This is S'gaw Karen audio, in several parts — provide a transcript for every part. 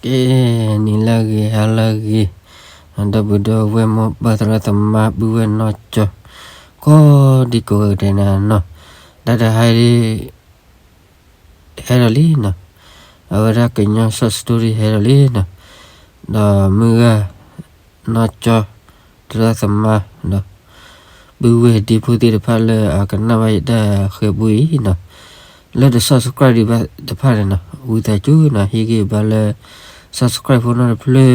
ကဲ, နံၤလၢအဂ့ၤ ဟါလၢအဂ့ၤ, ဒီပုၢ်ဒီဝဲၢ်မိၢ်ပၢ်သရၣ်သမါ ပုၢ်ဝဲၢ်နီၢ်ကၠီ ကိးဒံကိးဂၤဒဲးန့ၣ်နီၤ, တၢ်တဟါအံၤ ဟဲဒီးလံနီၤ, အဝဲဒၣ်ကညီ short story ဟဲဒီးလံနီၤ, ဒီးမုၢ်ဂၤ နီၢ်ကၠီ သရၣ်သမါ ဒီး ပုၢ်ဝဲၢ်ဒ့ဖိသ့ၣ်တဖၣ်လၢအကနၣ်ဘၣ်ယတၢ်ဃဲၤပူအံၤနီၤ, လၢတ subscribe ဒံးဘၣ်တဖၣ်န့ၣ်နီၤ ဝံသးစူၤနီၤ ဟ့ၣ်ဂံၢ်ဘါလၢ subscribe ဖိနီတဖျၢၣ်ဒီး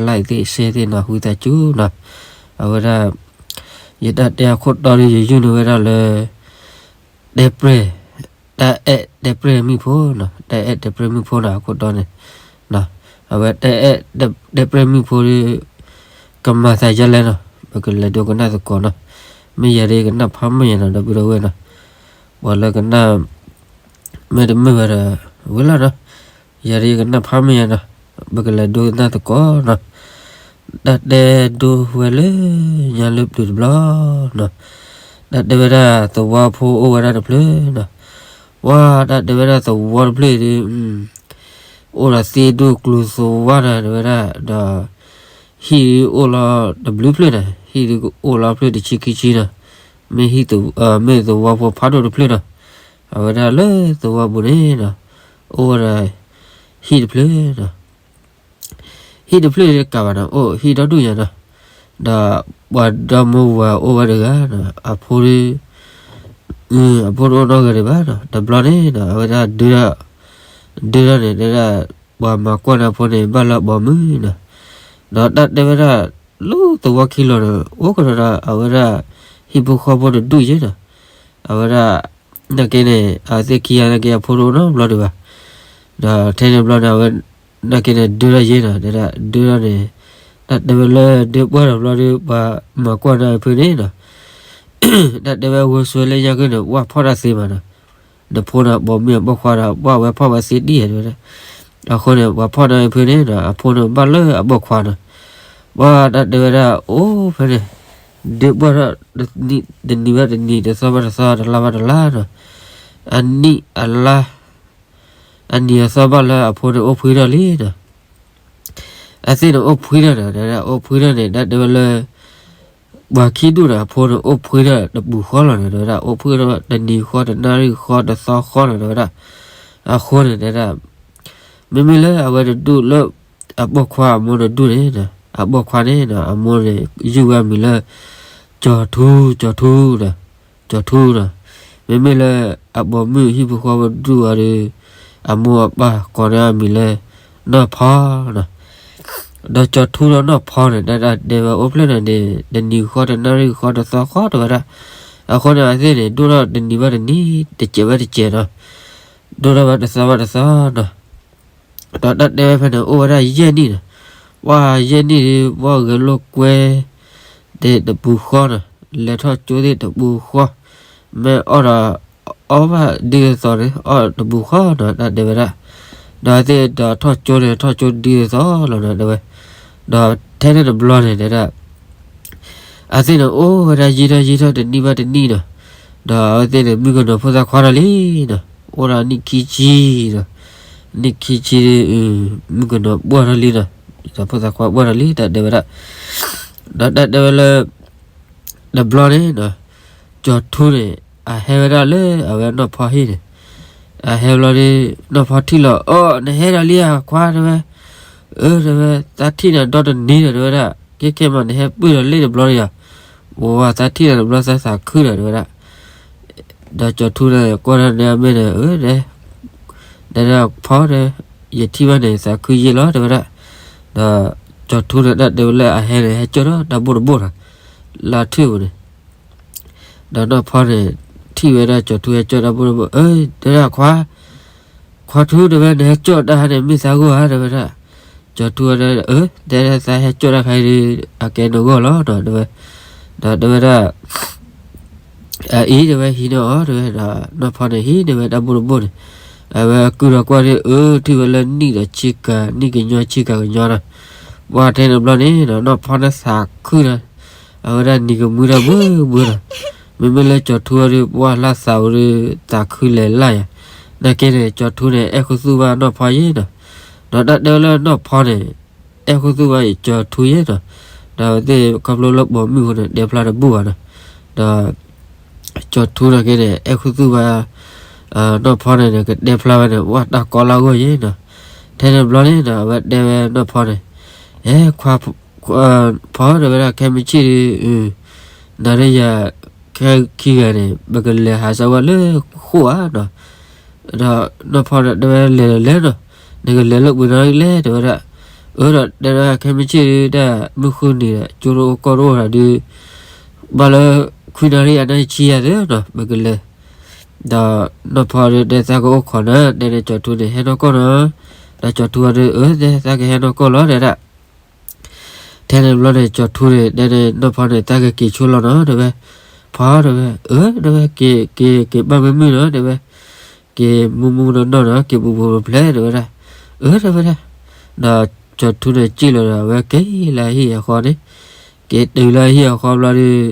like သ့ၣ် share သ့ၣ်နီၤ ဝံသးစူၤနီၤ, အဝဲဒၣ် ယတၢ်တဲအခိၣ်တီဒီး ယယုၢ်န့ၢ်ဝဲဒၣ်လၢ တဲပြဲၢ်, တၢ်အဲၣ်တဲပြဲၢ်မုၣ်ဖိနီၤ, တၢ်အဲၣ်တဲပြဲၢ်မုၣ်ဖိနီၤ အခိၣ်တီန့ၣ်, အဝဲတၢ်အဲၣ်တဲပြဲၢ်မုၣ်ဖိဒီး ကမၤသးဒ်လဲၣ်နီၤ, ပကလဲၤဒိကနၣ်သကိးနီၤ, မ့ၢ်ယၤဒီးကနၣ်ဖးမ့ၢ်ယၤနီၤ ဒီပုၢ်ဒီဝဲၢ်နီၤ, ပှၤလၢကနၣ် မ့ၢ်တမ့ၢ်ဝဲဒီး ဝံၤလီၤနီၤ, ယၤဒီးယကနၣ်ဖးမ့ၢ်ယၤနီၤ, ပကလဲၤဒိကနၣ်သကိးနီၤ, တၢ်တဲဒိဝဲလၢညါလၢပျၢၤတဘျီနီၤ, တၢ်တဲဝဲဒၣ်သဝီဖိအိၣ်ဝဲဒၣ်တဖျၢၣ်နီၤ, ဝဲတၢ်တဲဝဲဒၣ်သဝီတဖျၢၣ်ဒီး အိၣ်ဒီးသ့ၣ်ဒိၣ်ကျိၤသဝါနီၤ တဲဝဲဒၣ်ဒီး ဟံၣ်အိၣ်လီၤတဘျုးဖျၢၣ်နီၤ, ဟံၣ်ဒီးအိၣ်လီၤဖျၢၣ်တဆံခံဆံနီၤ, မ့ၢ်ဟံၣ်သဝီ, မ့ၢ်သဝီဖိဖးဒိၣ်တဖျၢၣ်နီၤ, အဝဲဒၣ်လၢသဝီပူၤန့ၣ်နီၤ, အိၣ်ဝဲဒီး ဟံၣ်တဖျၢၣ်နီၤ, ဟံၣ်တဖျၢၣ်တကးဘၣ်နီၤ, အိၣ်ဟံၣ်ဒီဒူၣ်ညါနီၤ, ဒီးပှၤဒီမါဝၤအိၣ်ဝဲတဂၤနီၤ, အဖိဒီး အဖိတအိၣ်နီတဂၤဒံးဘၣ်နီၤ, တဘျီန့ၣ်နီၤ အဝဲဒၣ်ဒုး ဒုးထီၣ်န့ၣ် တဲဒၣ် ပှၤမၤကွၢ်န့ၢ်အဖိန့ၣ် ဘၣ်လၢအပိာ်မုၣ်နီၤ, ဒီးတၢ်တဲဝဲဒၣ် လၢသဝီခံလီၤန့ၣ် အိၣ်ကဒီးဒီး အဝဲဒၣ် ဟံၣ်ဖိဃီဖိတဒူၣ်ယဲနီၤ, အဝဲဒၣ် နာ်က့န့ၣ် အဝဲသ့ၣ်ခံဂၤနာ်က့ အဖိတအိၣ်နီတဘျီဒံးဘၣ်, ဒီးထဲန့ၣ်တဘျီန့ၣ် အဝဲ နာ်က့န့ၣ် ဒုးထီၣ်ယဲနီၤ, တဲဒၣ် ဒုးထီၣ်န့ၣ် တၢ်တဲဝဲလၢဒုးပှၢ်ထီၣ်တဘျီဒီး ပှၤမၤကွၢ်န့ၢ်အဖုန့ၣ်နီၤ တၢ်တဲဝဲဝဲစွဲလၢညါက့န့ၣ် ပှၤဖီၣ်တၢ်သ့မးနီၤ, နဖိန့ၣ် ပိာ်မုၣ်အပိာ်ခွါဒီး ပှၤဝဲဖီၣ်ဝဲသ့ဒ်ယဲတဲဝဲဒၣ်, အဃိန့ၣ် ပှၤဖီၣ်န့ၢ်အဖုန့ၣ်နီၤ အဖိန့ၣ်ဘၣ်လၢအပိာ်ခွါနီၤ, ပှၤတၢ်တဲဝဲဒၣ် အိၣ်ဖဲန့ၣ် ဒုးပှၢ်ထီၣ် တနံၤဘၣ်တနံၤ တသီဘၣ်တသီ တလါဘၣ်တလါနီၤ, အနံၣ်အလါ အနံၤအသီဘၣ်လၢအဖိန့ၣ်အိၣ်ဖှံထီၣ်လံနီၤ, အသ့ၣ်န့ၣ်အိၣ်ဖှံထီၣ်နီၤ တဲဝဲဒၣ် အိၣ်ဖှံထီၣ်န့ၣ် တၢ်တဲဝဲလၢ ပှၤခံဒူၣ်န့ၣ် အဖိန့ၣ်အိၣ်ဖှံထီၣ်တပူၤဃီလီၤနီၤ တဲဝဲဒၣ်, အိၣ်ဖှံထီၣ်တနံၤဃီ တနၣ်ရံၣ်ဃီ တသီဃီနီၤ တဲဝဲဒၣ်, အဃိန့ၣ်တဲဒၣ် မ့မ့ၢ်လၢအဝဲတဒူၣ်လၢ အပိာ်ခွါအမိၢ်တဒူၣ်န့ၣ်နီၤ အပိာ်ခွါန့ၣ်နီၤ အမိၢ်န့ၣ် ယုၢ်ဝဲအမံၤလၢ ကၠီၤထူ ကၠီၤထူနီၤ ကၠီၤထူနီၤ, မ့မ့ၢ်လၢအပိာ်မုၣ်ဟံၣ်ဖိဃီဖိတဒူၣ်အံၤဒီး အမိၢ်အပၢ်ကိးန့ၢ်အမံၤလၢ နီၢ်ဖီနီၤ, ဒီးကၠီၤထူဒီးနီၢ်ဖီန့ၣ် တၢ်တဲဝဲအိၣ်ဖျဲၣ်န့ၣ်န့ၣ် တနံၤဃီ တနၣ်ရံၣ်ဃီ တသီဃီတဲဝဲဒၣ်, အဃိန့ၣ် အသ့ၣ်န့ၣ် ဒိၣ်ထီၣ်တနံၤဘၣ်တနံၤ တစဲးဘၣ်တစဲးနီၤ, ဒိၣ်ထီၣ်ဘၣ်တသီဘၣ်တသီနီၤ ဒီးတၢ်တဲဝဲဖဲန့ၣ် အိၣ်ဝဲဒၣ်ယဲၢ်နံၣ်န့ၣ်, ပှၤယဲၢ်နံၣ်ဒီး ပှၤဂဲၤလိာ်ကွဲ သ့ၣ်တပူၤဃီနီၤ, လဲၤထီၣ်ကၠိသ့ၣ်တပူၤဃီ, မ့ၢ်အီၣ်ဒီး အီၣ်ဘၣ်ဒ်သိးသိးန့ၣ် အီၣ်တပူၤဃီနီၤ တၢ်တဲဝဲဒၣ်, ဒီးသ့ၣ်ဒီးထီၣ်ကၠိန့ၣ် ထီၣ်ကၠိဒ်သိးသိးလီၤနီၤ တဲဝဲ, ဒီးထဲန့ၣ်တဘျီန့ၣ်တဲဒၣ် အသ့ၣ်န့ၣ်အိၣ်ဝဲဒၣ်ယံာ်ထီၣ်ယံာ်ထီၣ်တနံၣ်ဘၣ်တနံၣ်နီၤ, ဒီးအဝဲသ့ၣ်န့ၣ် မုၣ်ကနီၤဖိသၣ်ခွါထီၣ်လံနီၤ, အိၣ်ဒီးနံၣ်ခံဆံနီၤ, နံၣ်ခံဆံ မုၣ်ကနီၤဘှီၣ်ထီၣ်လံနီၤ, ဒီးဖိသၣ်ခွါဘှီၣ်ထီၣ်လံ တၢ်တဲဝဲဒၣ်, ဒီးတၢ်တဲဝဲလၢ တဘျီန့ၣ်နီၤ, ကၠီၤထူန့ၣ် အဟဲဝဲဒၣ်လၢအဝဲနီၢ်ဖီဟံၣ်န့ၣ်, အဟဲဘျီဒီး နီၢ်ဖီထံၣ်လီၤ အိၣ် နဟဲဒီးလံဧါ ခွါတဲဝဲ, အၢ တဲဝဲ သးထံၣ်နၤဒီတနံၤဒီး တဲဝဲဒၣ် ခဲခဲမး နဟဲပၢၢ်ဒီးလ့ၣ်တဘျီဒီးယၤ, ဝဲသးထံၣ်နၤတဘျီသးသးခုဒီး တဲဝဲဒၣ်, ဒီးကၠီၤထူန့ၣ် ကွၢ်ထီၣ်န့ၢ်အမဲာ်န့ၣ် အၢ တဲ တဲဒၣ်ဖီဒီး ယထံၣ်ဘၣ်န့ၣ် သးခုယ့ၢ်လီၤ တဲဝဲဒၣ်, ဒီးကၠီၤထူန့ၣ် တၢ်တဲဝဲလၢအဟဲန့ၣ် ဟဲကၠီၣ်ဒီးတၢ်ဘိၣ်တဘိၣ်နီၤ, လါထူၣ်ပူၤန့ၣ် ဒီးနီၢ်ဖီန့ၣ် ထံၣ်ဝဲဒၣ်ကၠီၤထူဟဲကၠီၣ်တၢ်ဘိၣ်တဘိၣ် အၢ တဲဒၣ်ခွါ, ခွါထူ တဲဝဲ နဟဲကၠီၣ်တၢ်ဟါန့ၣ် မ့ၢ်သးဂီၢ်ဧါ တဲဝဲဒၣ်, ကၠီၤထူတဲ အၢ တဲဒၣ်သးဟဲကၠီၣ်တၢ်ခါအံၤဒီး အကဲနဂီၢ်လီၤနီၤ တဲဝဲ, ဒီးတဲဝဲဒၣ် အအံၤ တဲဝဲ ဟံးန့ၢ်အီၤ တဲဝဲဒီး နီၢ်ဖီန့ၣ် ဟံးန့ၢ်ဝဲတၢ်ဘိၣ်တဘိၣ်န့ၣ်, အဝဲကုၢ်ဒီးကွၢ်ဒီး အၢ ထံၣ်ဝဲလၢနံၣ်ဒီးဆံကၤ နံၣ်ကညီဆံကၤကညီနီၤ, ပှၢ်ထဲန့ၣ်တဘျီန့ၣ်ဒီး နီၢ်ဖီန့ၣ်သးခုဒီး အဝဲဒၣ်နံၤကမှံဒီးဘှီဘှီဒီး, မ့မ့ၢ်လၢကၠီၤထူအံၤဒီး ပှၢ်လၢသးဝဲဒီး သးခုလဲၤလၢ်ယၤ, နာ်က့န့ၣ် ကၠီၤထူန့ၣ် အဲၣ်ခူသူၣ်ဘၣ်နီၢ်ဖီယ့ၢ်နီၤ, ဒီးတၢ်တဲဝဲလၢနီၢ်ဖီန့ၣ် အဲၣ်ခူသူၣ်ဘၣ်ကၠီၤထူယဲနီၤ, ဒီးအဝဲသ့ၣ်ခီဖျိလၢပိာ်မုၣ်အဃိန့ၣ် တဲဖျါတဘူၣ်ဘၣ်နီၤ, ဒီး ကၠီၤထူန့ၣ်က့န့ၣ် အဲၣ်ခူသူၣ်ဘၣ် နီၢ်ဖီန့ၣ်န့ၣ် ကတဲဖျါဝဲန့ၣ် ဝဲတၢ်ကီလၢအဂီၢ်ယဲနီၤ, ထဲန့ၣ်ဘျီန့ၣ်ဒီး အဝဲတဲဝဲနီၢ်ဖီန့ၣ်, ဟဲခွါ ဖီတဲဝဲဒၣ် ခဲမုၢ်ဆ့ၣ်ဒီး နၤဒီးယၤ ခဲခံဂၤန့ၣ် ပကလဲၤဟးစၢၤဝဲလၢဃိၣ်ဧါနီၤ, ဒီးနီၢ်ဖီဒီးတဲဝဲလဲၤဒီးလဲၤနီၤ, နကလဲၤလၢပှဲၤနီၤလဲၣ် တဲဝဲဒၣ်, အၢဒီးတဲဝဲဒၣ် ခဲမုၢ်ဆ့ၣ်ဒီး တၢ်မုၢ်ဃုနံၤဒီး ကၠိတအိၣ်ကီၢ်တအိၣ်ဒီး ဘၣ်လၢ ခွံနၣ်ရံၣ်အနၢ်ဆံယၤသ့နီၤ ပကလဲၤ, ဒီးနီၢ်ဖီဒီးတဲသးကအိၣ်ခိးနၤ တဲန့ၣ်ကၠီၤထူန့ၣ် ဟဲနီၢ်ကီၢ်နီၤ, ဒီးကၠီၤထူအီၤဒီး အၢ တဲသးကဟဲနီၢ်ကီၢ်လီၤ တဲဒၣ် ထဲန့ၣ်ဘျီန့ၣ် ကၠီၤထူန့ၣ် တဲန့ၣ် နီၢ်ဖီန့ၣ် တၢ်ကက့ၤဆိလီၤနီၤ တဲဝဲ, ဖီတဲဝဲ, အၢ တဲဝဲ က့ၤ က့ၤ က့ၤဘၣ်မုာ်မုာ်နီၤ တဲဝဲ, က့ၤမူမူနီၢ်နီၢ်နီၤ က့ၤပူၤပူၤဖျဲးဖျဲး တဲဝဲဒၣ်, အၢ တဲဝဲဒၣ်, ဒီးကၠီၤထူန့ၣ်စံၣ်လီၤဒီး အဝဲက့ၤလၢအဟံၣ်အဃီန့ၣ်, က့ၤတုၤလၢအဟံၣ်အဃီဘျီဒီး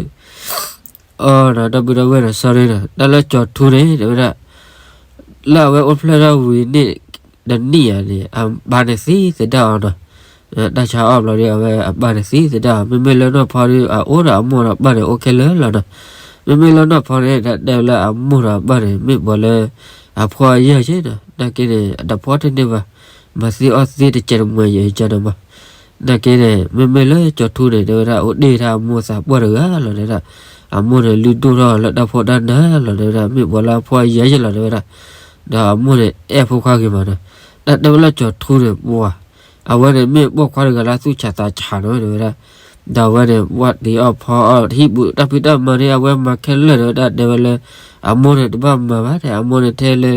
အီၤဒီး ဒီပုၢ်ဒီဝဲၢ်ဒီး sorry နီၤ တၢ်လၢကၠီၤထူန့ၣ် တဲဝဲဒၣ် လၢအဝဲအိၣ်ဖျဲၣ်ထီၣ်ဝံၤန့ၣ် တနံၣ်ဧါန့ၣ် အပၢ်န့ၣ်သံသဒၣ်အီၤနီၤ, တၢ်ဆါအီၣ်ဘျီဒီး အဝဲအပၢ်န့ၣ်သံသဒၣ်အီၤ, မ့မ့ၢ်လၢနီၢ်ဖီဒီး အအိၣ်ဒီးအမိၢ်ဒီးအပၢ်န့ၣ် အိၣ်ခဲလၢာ်လီၤနီၤ, မ့မ့ၢ်လၢနီၢ်ဖီန့ၣ် တၢ်တဲလၢအမိၢ်ဒီးအပၢ်န့ၣ် မ့ၢ်ပှၤလၢ အဖှီၣ်အယာ်က့နီၤ, နာ်က့န့ၣ် အတဖှီၣ်တန့ၢ်ဘၣ်, မၤသ့အီၣ်သ့တစဲးတမှဲၤယဲကန့ၣ်မး နာ်က့န့ၣ် မ့မ့ၢ်လၢကၠီၤထူန့ၣ် တဲဝဲဒၣ် အိၣ်တ့ၢ်တၢ်အမိၢ်သးပှၢ်တဂၤလီၤ တဲဝဲဒၣ်, အမိၢ်န့ၣ် လုၢ်ဒိၣ်ထီၣ်လၢတၢ်ဖှီၣ်တၢ်နးလီၤ တဲဝဲဒၣ်, မ့ၢ်ပှၤလၢအဖှီၣ်အယာ်ယဲလီၤ တဲဝဲဒၣ်, ဒီးအမိၢ်န့ၣ် အဲၣ်ဖိခွါဂ့ၤမးနီၤ, တၢ်တဲဝဲလၢကၠီၤထူန့ၣ် ပှၤ အဝဲန့ၣ်မ့ၢ်ပိာ်ခွါတဂၤလၢသူၣ်ဆးသးဆးနီၤ တဲဝဲဒၣ်, ဒီးအဝဲန့ၣ် ဝၣ်တ့ၤအီၣ်ဖီအီၣ် ဟံၣ်ပူၤတၢ်ဖံးတၢ်မၤန့ၣ် အဝဲမၤခဲလၢာ် တဲဝဲဒၣ်, တဲဝဲလၢ အမိၢ်န့ၣ်တဘၣ်မၤဘၣ် တဲ အမိၢ်န့ၣ်ထဲလၢ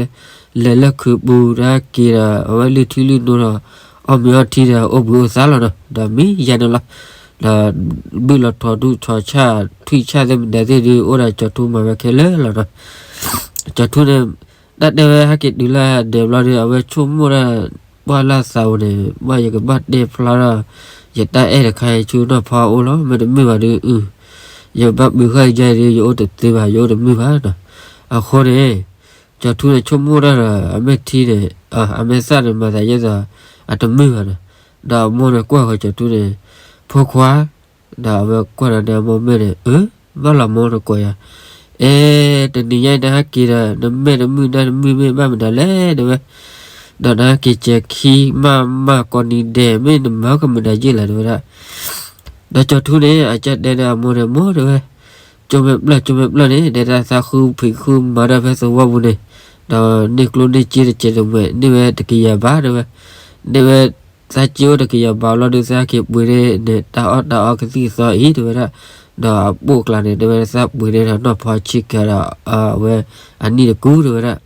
လဲၤလၢခုးပူၤတၢ်က့ၤဒီး အဝဲလုၢ်ထံလုၢ်နိဒီး အီၣ်မ့ၤအီထံဒီး အိၣ်ဘှံးအိၣ်သါလီၤနီၤ, ဒီးမံယါန့ၣ်လီၤ, ဒီး ဘုၣ်လီၤထိးဒူၣ်ထိးဆၣ် ထွံၣ်ဆၣ်သ့ၣ်မတၤသ့ၣ်ဒုး အိၣ်ဒီးကၠီၤထူမၤဝဲခဲလၢာ်လီၤနီၤ, ကၠီၤထူန့ၣ် တၢ်တဲဝဲဟဲက့ၤတုၤလၢဒဲးဘျီဒီး အဝဲဆိကမိၣ်ဒၣ် ပှၢ်လၢသးပူၤန့ၣ် ဘၣ်ယကဘၣ်တဲဖျါထီၣ် ယတၢ်အဲၣ်တခါအံၤဆူနီၢ်ဖီအအိၣ်လီၤ, မ့တမ့ၢ်ဘၣ်ဒီး ယဘၣ်ပျံၤဃာ်ယဲဒီး ယအိၣ်တသ့ဘၣ် ယအိၣ်တမုာ်ဘၣ်နီၤ, အဃိန့ၣ် ကၠီၤထူန့ၣ်ဆိကမိၣ်တၢ်ဒီး အမဲာ်ထံန့ၣ် အမဲာ်သၣ်န့ၣ် မၤသးယဲသိး အတမုာ်ဘၣ်နီၤ, ဒီးအမိၢ်န့ၣ်ကွၢ်ဃီၤကၠီၤထူန့ၣ် ဖိခွါ ဒီးအဝဲကွၢ်ဒီးန့ၣ်အမိၢ်မဲာ်န့ၣ် အၢ ဘၣ်လီၤမိၢ်တကိးယၤ, အဲ တနံၤညါအံၤနဟဲက့ၤဒီး နမဲာ်တမုာ်နါတမုာ်မ့ၢ်ဘၣ်မတၤလဲၣ် တဲဝဲ, ဒီးနဟဲက့ၤစဲၤခံမးမးကိးနံၤဒဲး မ့ၢ်နမၤကမုာ်တၤယ့ၣ်လဲၣ် တဲဝဲဒၣ်, ဒီးကၠီၤထူန့ၣ် အကၢ်တဲန့ၣ်အမိၢ်န့ၣ် မိၢ်တဲဝဲ ကၠိမဲာ်ပျၢၢ် ကၠိမဲာ်ပျၢၢ်န့ၣ် တဲဒၣ်သးဃုဖံးဃုမၤတၢ်ဖဲသဝီပူၤန့ၣ်, ဒီးန့ၢ်ကျိၣ်န့ၢ်စ့တစဲးတမှဲၤ န့ၢ်ဝဲတကယၤဘး တဲဝဲ, န့ၢ်ဝဲ သးစ့အိၣ်တကယၤဘးလီၤဒီး သးက့ၤပှ့ၤန့ၢ်န့ၣ် တၢ်အီၣ်တၢ်အီကသံၣ်ကသီအံၤ တဲဝဲဒၣ်, ဒီးအပိာ်ကျါန့ၣ် တဲဝဲသးပှ့ၤန့ၢ်ဒီးနီၢ်ဖီဆံးကၤဒီး အဝဲအနံၣ်တကူ တဲဝဲဒၣ်,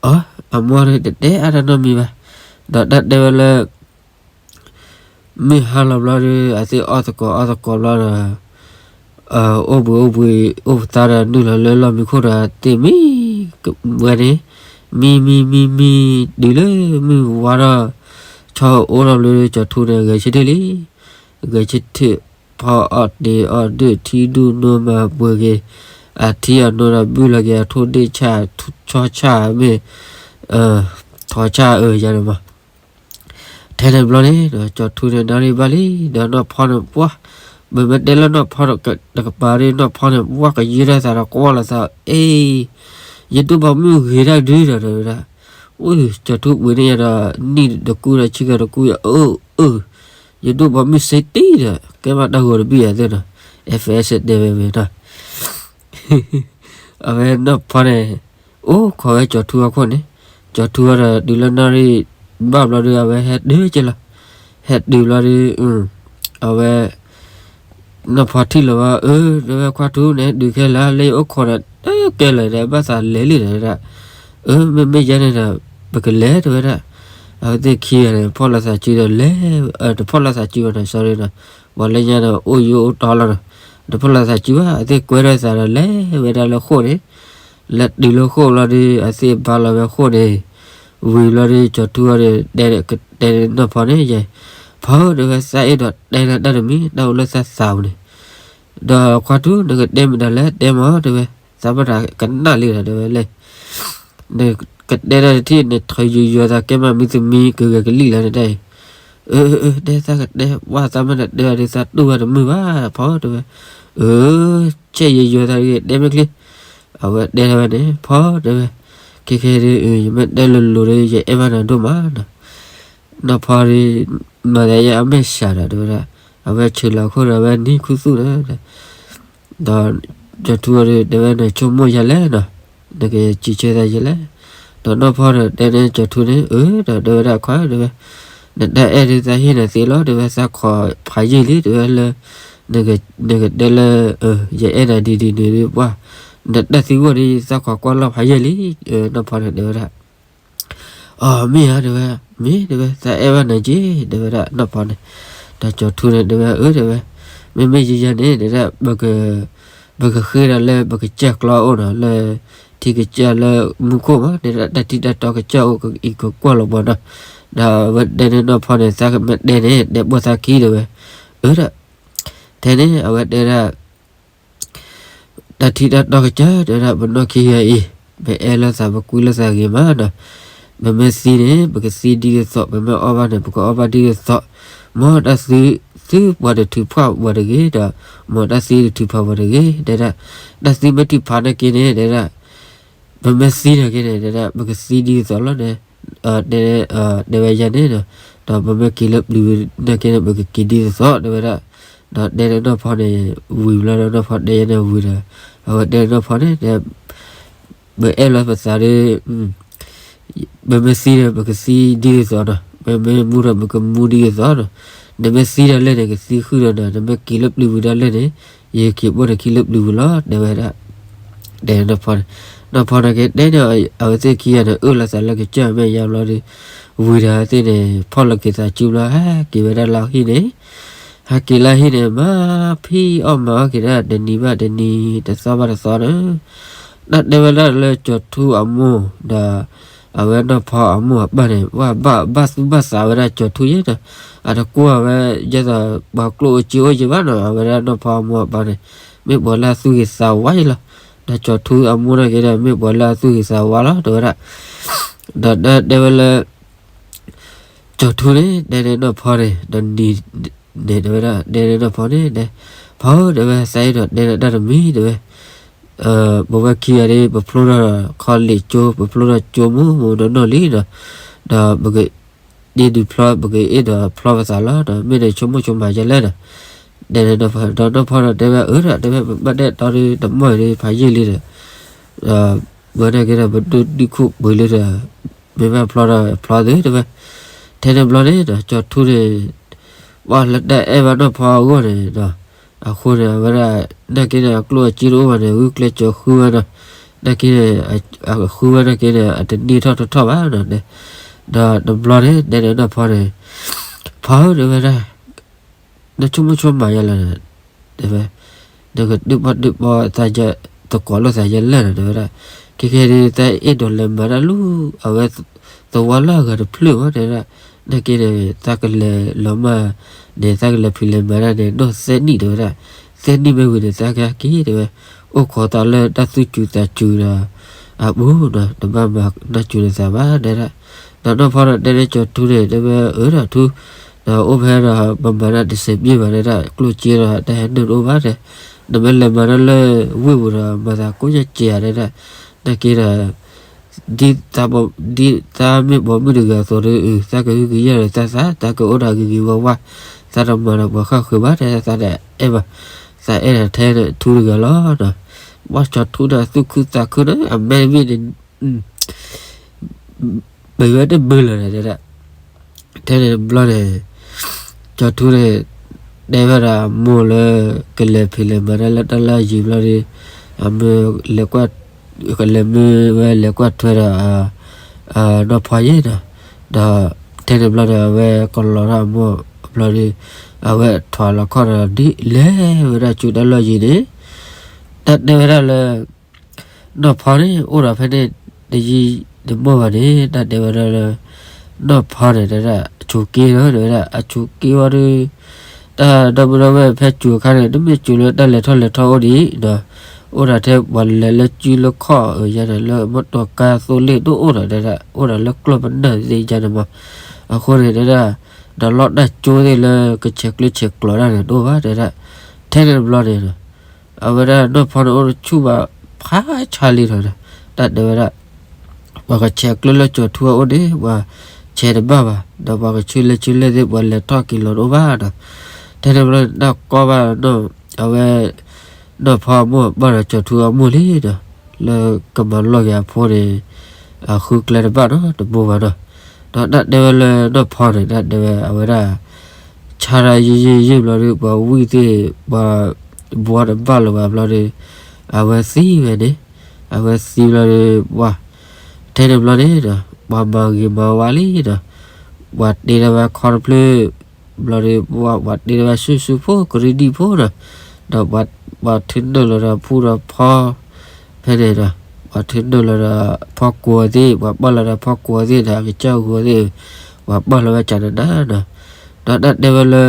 အ အမိၢ်န့ၣ်တတဲအါတၢ်နီတမံၤဘၣ်, ဒီးတၢ်တဲဝဲလၢ မုၢ်ဟါလီၤဘျီဒီး အသ့ၣ်အီၣ်သကိးအီၣ်သကိးဘျီဒီး အိၣ်ဘှံးအိၣ်ဘှံးအိၣ်ပသါဒီး နုာ်လီၤလၢလီၢ်မံခိၣ်ဒီး သ့ၣ်မံဝဲန့ၣ်, မံမံမံမံ တုၤလၢမုၢ်ဝါထီၣ် ဆီအိၣ်ထီၣ်ဘျီဒီး ကၠီၤထူန့ၣ် ဂဲၤဆၢထၢၣ်လံ, ဂဲၤဆၢထၢၣ် ဖီအီၣ်တ့ၤအီၣ်ဒုး ထံဒူၣ်နိမၤပှဲၤက့ၤ အထံအနိဒီးဘုၣ်လီၤက့ၤ အထိၣ်ဒ့ၣ်ဆၣ် ဆီဆၣ်မ့ၢ် ထိးဆၣ်အၢယၤန့ၣ်မး ထဲန့ၣ်ဘျီန့ၣ် ကၠီၤထူန့ၣ် နၣ်ရံၣ်ဘၣ်လံ ဒီးနီၢ်ဖီန့ၣ် ပှၢ် မ့မ့ၢ်တဲလၢနီၢ်ဖီတကပၤဒီး နီၢ်ဖီန့ၣ် ပှၢ်ကယၢၢ်တၢ်သးဒီး ကွၢ်လီၤသး အ့ ယဒိၣ်ဘီမုၢ်ဂ့ၤတၢ်ဒုဒီး တဲဝဲဒၣ်, အိၣ် ကၠီၤထူပှ့ၤန့ၢ်ယၤဒီး နံၣ်တကူဒီး ဆံကၤတကူယၤ အၢ အၢ ယဒိၣ်ဘီမုၢ်စ့တံၢ်ဒီး ကဲဘၣ်တၢ်ဂီၤတဘ့ၣ်ယၤသ့ၣ်နီၤ FS တဲဝဲဝဲနီၤ အဝဲနီၢ်ဖီန့ၣ် အိၣ်ခိးဝဲကၠီၤထူအခိၣ်န့ၣ်, ကၠီၤထူဒီးတုၤလၢနၣ်ရံၣ်ဘၣ်ဘျီဒီး အဝဲဟဲတုၤက့လီၤ, ဟဲတုၤဘျီဒီး အဝဲ နီၢ်ဖီထံၣ်လီၤဝဲ အၢ တဲဝဲခွါထူန့ၣ် ဒုးခဲလၢာ်လၢယအိၣ်ခိးဒီး တကဲလၢာ်ဒီး ဘၣ်သးလဲၤလံဒီးဝဲဒၣ်, အၢ မ့မ့ၢ်ယဲန့ၣ်ဒီး ပကလဲၤတဲဝဲဒၣ်, အဝဲသ့ၣ်ခံဂၤန့ၣ် ဖီၣ်လိာ်သးစုဒီးလဲၤ, တဖီၣ်လိာ်သးစုဘၣ်န့ၣ် sorry နီၤ, ပှၤလၢညါဒီးအိၣ်ယိအိၣ်တီလီၤနီၤ, တဖီၣ်လိာ်သးစုဘၣ် အဝဲသ့ၣ်ကွဲထီၣ်သးဒီးလဲၤဝဲဒၣ်လၢဃိၣ်န့ၣ်, လဲၤတုၤလၢဃိၣ်လီၤဒီး အဝဲသ့ၣ်ဘါလီၤဝဲဃိၣ်န့ၣ်, ဝံၤလီၤဒီး ကၠီၤထူအီၤဒီး တဲတဲနီၢ်ဖီန့ၣ်ယဲ, ဖီတဲဝဲသးအဲၣ်ဒိးတဲနၤတၢ်တမံၤ တၢ်အိၣ်လၢသးသးပူၤန့ၣ်, ဒီးခွါထူနကတဲမတၤလဲၣ် တဲမးတဲဝဲ, သးဘၣ်တၢ်ကနၣ်လံဒီးတဲဝဲလဲၣ် နကတဲတၢ်တထံၣ် နထီယိယိသးကဲမး မံသမံကဂဲၤကလံၣ်လၢနတၢ်အံၤ, အၢ အၢ တဲသးကတဲ ဝဲသးမ့ၢ်တတဲအီၤဒီး သးတူၢ်ဝဲတမုာ်ဘၣ် ဖီတဲဝဲ, အၢ ဆဲးယိယိသးတဂ့ၤ တဲမ့ၢ်ချ့, အဝဲတဲထီၣ်ဝဲန့ၣ် ဖီတဲဝဲ, ခဲခဲဒီး ယမ့ၢ်တဲလိၤလိၤဒီး ယအဲၣ်ဘၣ်နၤဒိၣ်မးနီၤ နီၢ်ဖီဒီး မၤသးယဲအမဲာ်ဆှးဒီးတဲဝဲဒၣ်, အဝဲဆၢလီၤခိၣ်ဒီး အဝဲနံၣ်ခူသူၣ်ဒီး ဒီးကၠီၤထူဒီး တဲဝဲ နဆိကမိၣ်ယဲလဲၣ်နီၤ, နကစံးဆၢသးယဲလဲၣ်, ဒီးနီၢ်ဖီဒီး တဲန့ၢ်ကၠီၤထူန့ၣ် အၢ ဒီးတဲဝဲဒၣ် ခွါတဲဝဲ, နတၢ်အဲၣ်ဒုးသးဟ့ၣ်နၤသ့လီၤ တဲဝဲ သးခိးဖးယံာ်လံ တဲဝဲလၢ နကတဲလၢ ယအဲၣ်နၤဒ်ဒ်န့ၣ်ဒီး ပှၢ် နတၢ်သံကွၢ်ဒီး သးခိးကွၢ်လီၤဖးယံာ်လံ, နီၢ်ဖီန့ၣ်တဲဝဲဒၣ် အီ မ့ၢ်ဧါ တဲဝဲ, မ့ၢ် တဲဝဲ သးအဲၣ်ဘၣ်နၤက့ၤ တဲဝဲဒၣ် နီၢ်ဖီန့ၣ်, ဒီးကၠီၤထူန့ၣ် တဲဝဲ အၢ တဲဝဲ, မ့မ့ၢ်ယံာ်ယံာ်န့ၣ် တဲဒၣ် ပကဃ့ဒီးလၢပကစၢၢ်ကျီအိၣ်နီၤ လၢ ထံကစၢၢ်လၢမူခိၣ်မး တဲဒၣ် တၢ်ထံတၢ်တီကစၢၢ်အိၣ်အံၤ ကကွၢ်လီၤပှၤနီၤ, ဒီးအဝဲတဲန့ၢ်နီၢ်ဖီန့ၣ် သးကမ့ၢ်တဲန့ၣ် တဲဘၣ်သးခံတဲဝဲ, အၢ ဒီး ထဲန့ၣ် အဝဲတဲဒၣ် တၢ်ထံတၢ်တီကစၢၢ် တဲဝဲဒၣ် ပနီၢ်ခံဂၤအံၤ ပအဲၣ်လိာ်သး ပကွံလိာ်သးဂ့ၤမးနီၤ, ပမ့ၢ်သံန့ၣ် ပကသံဒ်သိးသိး, ပမ့ၢ်အီၣ်ဘၣ်န့ၣ် ပကအီၣ်ဘၣ်ဒ်သိးသိး, မ်တၢ်သံ သံပှၤတထုးဖးပှၤတဂ့ၤဒီး မ်တၢ်သံတထုးဖးပှၤတဂ့ၤ တဲဒၣ်, တၢ်သံမ့ၢ်ထုးဖးနာ်က့န့ၣ် တဲဒၣ် ပမ့ၢ်သံနာ်က့န့ၣ် တဲဒၣ် ပကသံဒ်သိးသိးလီၤန့ၣ်, တဲ တဲဝဲယဲန့ၣ်ဒီး ဒီးပမ့ၢ်က့ၤလၢပျံၤဝံၤနာ်က့န့ၣ် ပကက့ၤဒ်သိးသိး တဲဝဲဒၣ်, ဒီးတဲန့ၢ်နီၢ်ဖီန့ၣ် ဝံၤဘျီဒီး နီၢ်ဖီတဲယဲန့ၣ်ဝံၤဒီး အဝဲတဲန့ၢ်နီၢ်ဖီန့ၣ် တဲ ပအဲၣ်လီၤပသးဒီး ပမ့ၢ်သံဒီး ပကသံဒ်သိးသိးနီၤ, ပမ့ၢ်မူဒီး ပကမူဒ်သိးသိးနီၤ, နမ့ၢ်သံဒၣ်လဲာ်န့ၣ် ကသံဃုာ်ဒီးနၤ, နမ့ၢ်က့ၤလၢပျံၤဝံၤဒၣ်လဲာ်န့ၣ် ယက့ၤပိာ်နခံလၢပျံၤဝံၤလီၤ တဲဝဲဒၣ်, တဲန့ၢ်နီၢ်ဖီန့ၣ်, နီၢ်ဖီန့ၣ်က့ၤတဲန့ၢ် အဝဲသ့ၣ်ခံဂၤန့ၣ် အၢၣ်လီၤသးလၢကစၢၢ်မဲာ်ညါဘျီဒီး ဝံၤဒီးသ့ၣ်န့ၣ် ဖီၣ်လီၤက့ၤသးစုဘျီ ဟဲက့ၤဝဲဒၣ်လၢဟံၣ်န့ၣ် ဟဲက့ၤလၢဟံၣ်န့ၣ် မၤဖံးအီၣ်မၤအီၣ်က့ၤဒၣ် တနံၤဘၣ်တနံၤ တသီဘၣ်တသီန့ၣ်, တၢ်တဲဝဲဒၣ်လၢကၠီၤထူအမိၢ်ဒီး အဝဲနီၢ်ဖီအမိၢ်အပၢ်န့ၣ် ဘၣ်ဘၣ်သူၣ်ဘၣ်သးဝဲဒၣ်ကၠီၤထူယဲဒီး အတကွၢ်ဝဲ ယဲသိးပှၤကျိၣ်အိၣ်စ့အိၣ်ယံၤဘၣ်နီၤ, အဝဲဒၣ်နီၢ်ဖီအမိၢ်အပၢ်န့ၣ် မ့ၢ်ပှၤလၢအသူၣ်ဂ့ၤသးဝါယံၤလီၤ, ဒီးကၠီၤထူအမိၢ်နာ်က့ဒီး မ့ၢ်ပှၤလၢအသူၣ်ဂ့ၤသးဝါလီၤ တဲဝဲဒၣ်, ဒီးတဲဝဲလၢ ကၠီၤထူန့ၣ် တဲန့ၢ်နီၢ်ဖီန့ၣ် တနံၤန့ၣ် တဲဝဲဒၣ် တဲန့ၢ်နီၢ်ဖီန့ၣ် တဲ ဖီဧၢ တဲဝဲ သးအဲၣ်ဒိးတဲနၤတၢ်တမံၤ တဲဝဲ, ပဝဲခံဂၤဒီး ပဖျိထီၣ်ခီလ့ၣ်ကၠိ ပဖျိထီၣ်ကၠိမူမူနီၢ်နီၢ်လံနီၤ, ဒီးပက ဒ်ဒုးဖျီ ပကအ့ၣ်ဒိးဖျီပသးလီၤဒီး မ့ၢ်နဆိကမိၣ်ဆိကမးယဲလဲၣ်ဒီး တဲန့ၢ်နီၢ်ဖီ ဒီးနီၢ်ဖီဒီးတဲဝဲ အၢ ဒီးတဲဝဲ ပဘၣ်တဲတီဒီး တမီၢ်အံၤဒီး ဖးယံာ်လံဒီး ဝဲနာ်က့ဒီး ပဒိၣ်ဒုၣ်ခိၣ်ပှ့ၤလံဒီး မ့ၢ်ဘၣ်ဖျီဒီးဖျီသ့တဲဝဲ, ထဲန့ၣ်ဘျီန့ၣ်ဒီး ကၠီၤထူန့ၣ် ပှၤလၢတၢ်အဲၣ်ဘၣ်နီၢ်ဖီအဂီၢ်န့ၣ်ဒီး အဃိန့ၣ် အဝဲဒၣ် နာ်က့န့ၣ် အကျိၣ်အစ့တအိၣ်ဘၣ်န့ၣ် ဂုာ်ကျဲးစၢးဃုဝဲဒီး နာ်က့န့ၣ် အဃုဝဲနာ်က့န့ၣ် အတန့ၢ်ထီၣ်ထီထီၣ်ဘၣ်နီၤ, ဒီးတဘျီန့ၣ် တဲန့ၢ်နီၢ်ဖီန့ၣ် ဖီဧၢ တဲဝဲဒၣ် နဆိကမိၣ်ဆိကမးယဲလဲၣ်, တဲဝဲ, နကဒုးပီၢ်ဒုးပီၢ်သးယဲ သကိးလိာ်သးယဲလဲၣ်နီၤ တဲဝဲဒၣ်, ခဲခဲဒုး သးအဲၣ်ဒိးလဲၤမၤတၢ်လၢ အဝဲသဝီလၢအဂၤတဖျၢၣ်မး တဲဝဲဒၣ်, နာ်က့န့ၣ် သးကလဲၤလီၤမၢ်န့ၣ် သးကလဲၤဖံးလဲၤမၤတၢ်န့ၣ် နီၢ်သၢနံၣ် တဲဝဲဒၣ်, သၢနံၣ်မ့ၢ်ဝံၤန့ၣ် သးကဟဲက့ၤ တဲဝဲ, အိၣ်ခိးသးလၢတၢ်သူၣ်စူၤသးစူၤဒီး အပူၤနီၤ တဘၣ်မၤနီၢ်စူၤနသးဘၣ် တဲဒၣ်, ဒီးနီၢ်ဖီဒီးတဲန့ၢ်ကၠီၤထူန့ၣ် တဲဝဲ အၢ ဒီးထူ ဒီးအိၣ်ဖဲဒီး ပမၤတၢ်တစဲးပျ့ၢ်ဘၣ် တဲဒၣ်, ကျိၣ်စ့ဒီးတၢ်ဟဲနုာ်တအိၣ်ဘၣ်တဲ, နမ့ၢ်လဲၤမၤတၢ်လၢဝ့ၢ်ပူၤဒီး မၤသးကိးညါစဲးဧါ တဲဒၣ်, နာ်က့ဒီး ဒ်သးမ့ၢ်ပိာ်မုၣ်တဂၤအသိးဒီး အု သးကဟုကယာ်ဒီးသးသး သးကအိၣ်ဒီးဂ့ၤဂ့ၤဝါဝါ, သးတမၤဒီးပှၤဃၣ်ဃၢၤဘၣ် တဲ သးတအဲၣ်ဘၣ်, သးအဲၣ်ဒိးထဲန့ၣ်ထူတဂၤလီၤဒီး, ဘၣ်ကၠီၤထူန့ၣ် သူၣ်ခုသးခုန့ၣ် အမဲာ်မ့ၢ်န့ၣ် ပဝဲတဘုလၢာ်န့ၣ်တဲဒၣ်, ထဲန့ၣ်တဘျီန့ၣ် ကၠီၤထူန့ၣ် တဲဝဲဒၣ်အမိၢ်လၢ ကလဲၤဖံးလဲၤမၤတၢ်လၢတၢ်လၢအယံၤဘျီဒီး အမ့ၢ်လဲၤကွၢ် ကလဲၤမ့ၢ်ဝဲလဲၤကွၢ်ထွဲဒီး နီၢ်ဖီယဲဒီး, ဒီးထဲန့ၣ်ဘျီဒီး အဝဲကလီၤထီၣ်အမိၢ်ဘျီဒီး အဝဲထွးလီၤခီၣ်ဒီး ဒ်လဲၤဝဲဒၣ်ဆူတၢ်လီၢ်ယံၤန့ၣ် တၢ်တဲဝဲဒၣ်လၢ နီၢ်ဖီန့ၣ် အိၣ်ဒီးဖဲန့ၣ် တယံာ်တမီၢ်ဘၣ်န့ၣ် တၢ်တဲဝဲဒၣ်လၢ နီၢ်ဖီန့ၣ် တဲဒၣ် အဆိးက့နီၤ တဲဝဲဒၣ် အဆိးက့ဝဲဒီး တၢ်ဒီပုၢ်ဒီဝဲၢ်ဖဲစူၤအခါန့ၣ် တမ့ၢ်စူၤလၢတၢ်လဲၤထီၣ်လဲၤထီအိၣ်ဒံးဒီး အိၣ်ဒီးထဲပှၤလဲၤလၢစုလၢခီၣ်အယါန့ၣ် လၢမီတီကါသိလ့ၣ်တအိၣ်ဒီးတဲဒၣ် အိၣ်ဒီးလၢကျီၢ်ပနၢ်သ့ယါန့ၣ်မး. အဃိန့ၣ်တဲဒၣ် ဒီးလီၢ်တၢ်ကၠိသ့ၣ်လၢကဆဲးကျၢဆဲးကျိးတၢ်န့ၣ်တအိၣ်ဘၣ်တဲဒၣ်. ထဲန့ၣ်တဘျီန့ၣ်ဒီး အဝဲဒၣ်နီၢ်ဖီန့ၣ်အိၣ်တဆူၣ်ဘၣ်ဖးဆါလံဒီး တၢ်တဲဝဲဒၣ် ပှၤကဆဲးကျၢလၢကၠီၤထူအအိၣ်န့ၣ် ပှၤဆဲးတဘၣ်ဘၣ်, ဒီးပှၤကဆူၣ်လဲဆူၣ်လဲသ့ၣ် ပှၤလဲၤထီၣ်က့ၤလီၤတအိၣ်ဘၣ်ဒီး ထဲန့ၣ်တဘျီန့ၣ် တၢ်ကီဘၣ်နီၢ် အဝဲ နီၢ်ဖီအမိၢ်အပၢ်ဒီးကၠီၤထူအမိၢ်လံဒီး လၢကမၤလီၢ်က့ၤအဖိန့ၣ် အဃုကျဲတဘၣ်နီတဘိဘၣ်နီၤ. ဒီးတၢ်တဲဝဲလၢနီၢ်ဖီန့ၣ် တၢ်တဲဝဲအဝဲဒၣ် ဆါတၢ်ယံာ်ယံာ်ယံာ်ဘျီဒီး ပှၤဝံၣ်သ့ၣ် ပှၤဘှီတဘၣ်လၢၤဘၣ်ဘျီဒီး အဝဲသံဝဲန့ၣ်, အဝဲသံဘျီဒီး ပှၤ ထဲန့ၣ်ဘျီန့ၣ်ဒီး ပှၤမၤဂ့ၤမၤဝါလံဒီး ပှၤတ့ထီၣ်ဝဲခီတဖျၢၣ် ဘျီဒီး ပှၤတ့ထီၣ်ဝဲဆူၣ်ဆူၣ်ဖိကရံၣ်ဒံၣ်ဖိဒီး ဒီးပှၤထုးနုာ်လီၤဒီးဖူဒီးဖီ ဖဲန့ၣ်ဒီး ပှၤထုးနုာ်လီၤဒီးဖီကွီၤသ့ၣ် ပှၤပာ်လီၤဒီးဖီကွီၤသ့ၣ်ဒီး ကစၢၢ်ဂီၤသ့ၣ် ပှၤပာ်လီၤဝဲကနနၤဒီး ဒီးတၢ်တဲဝဲလၢ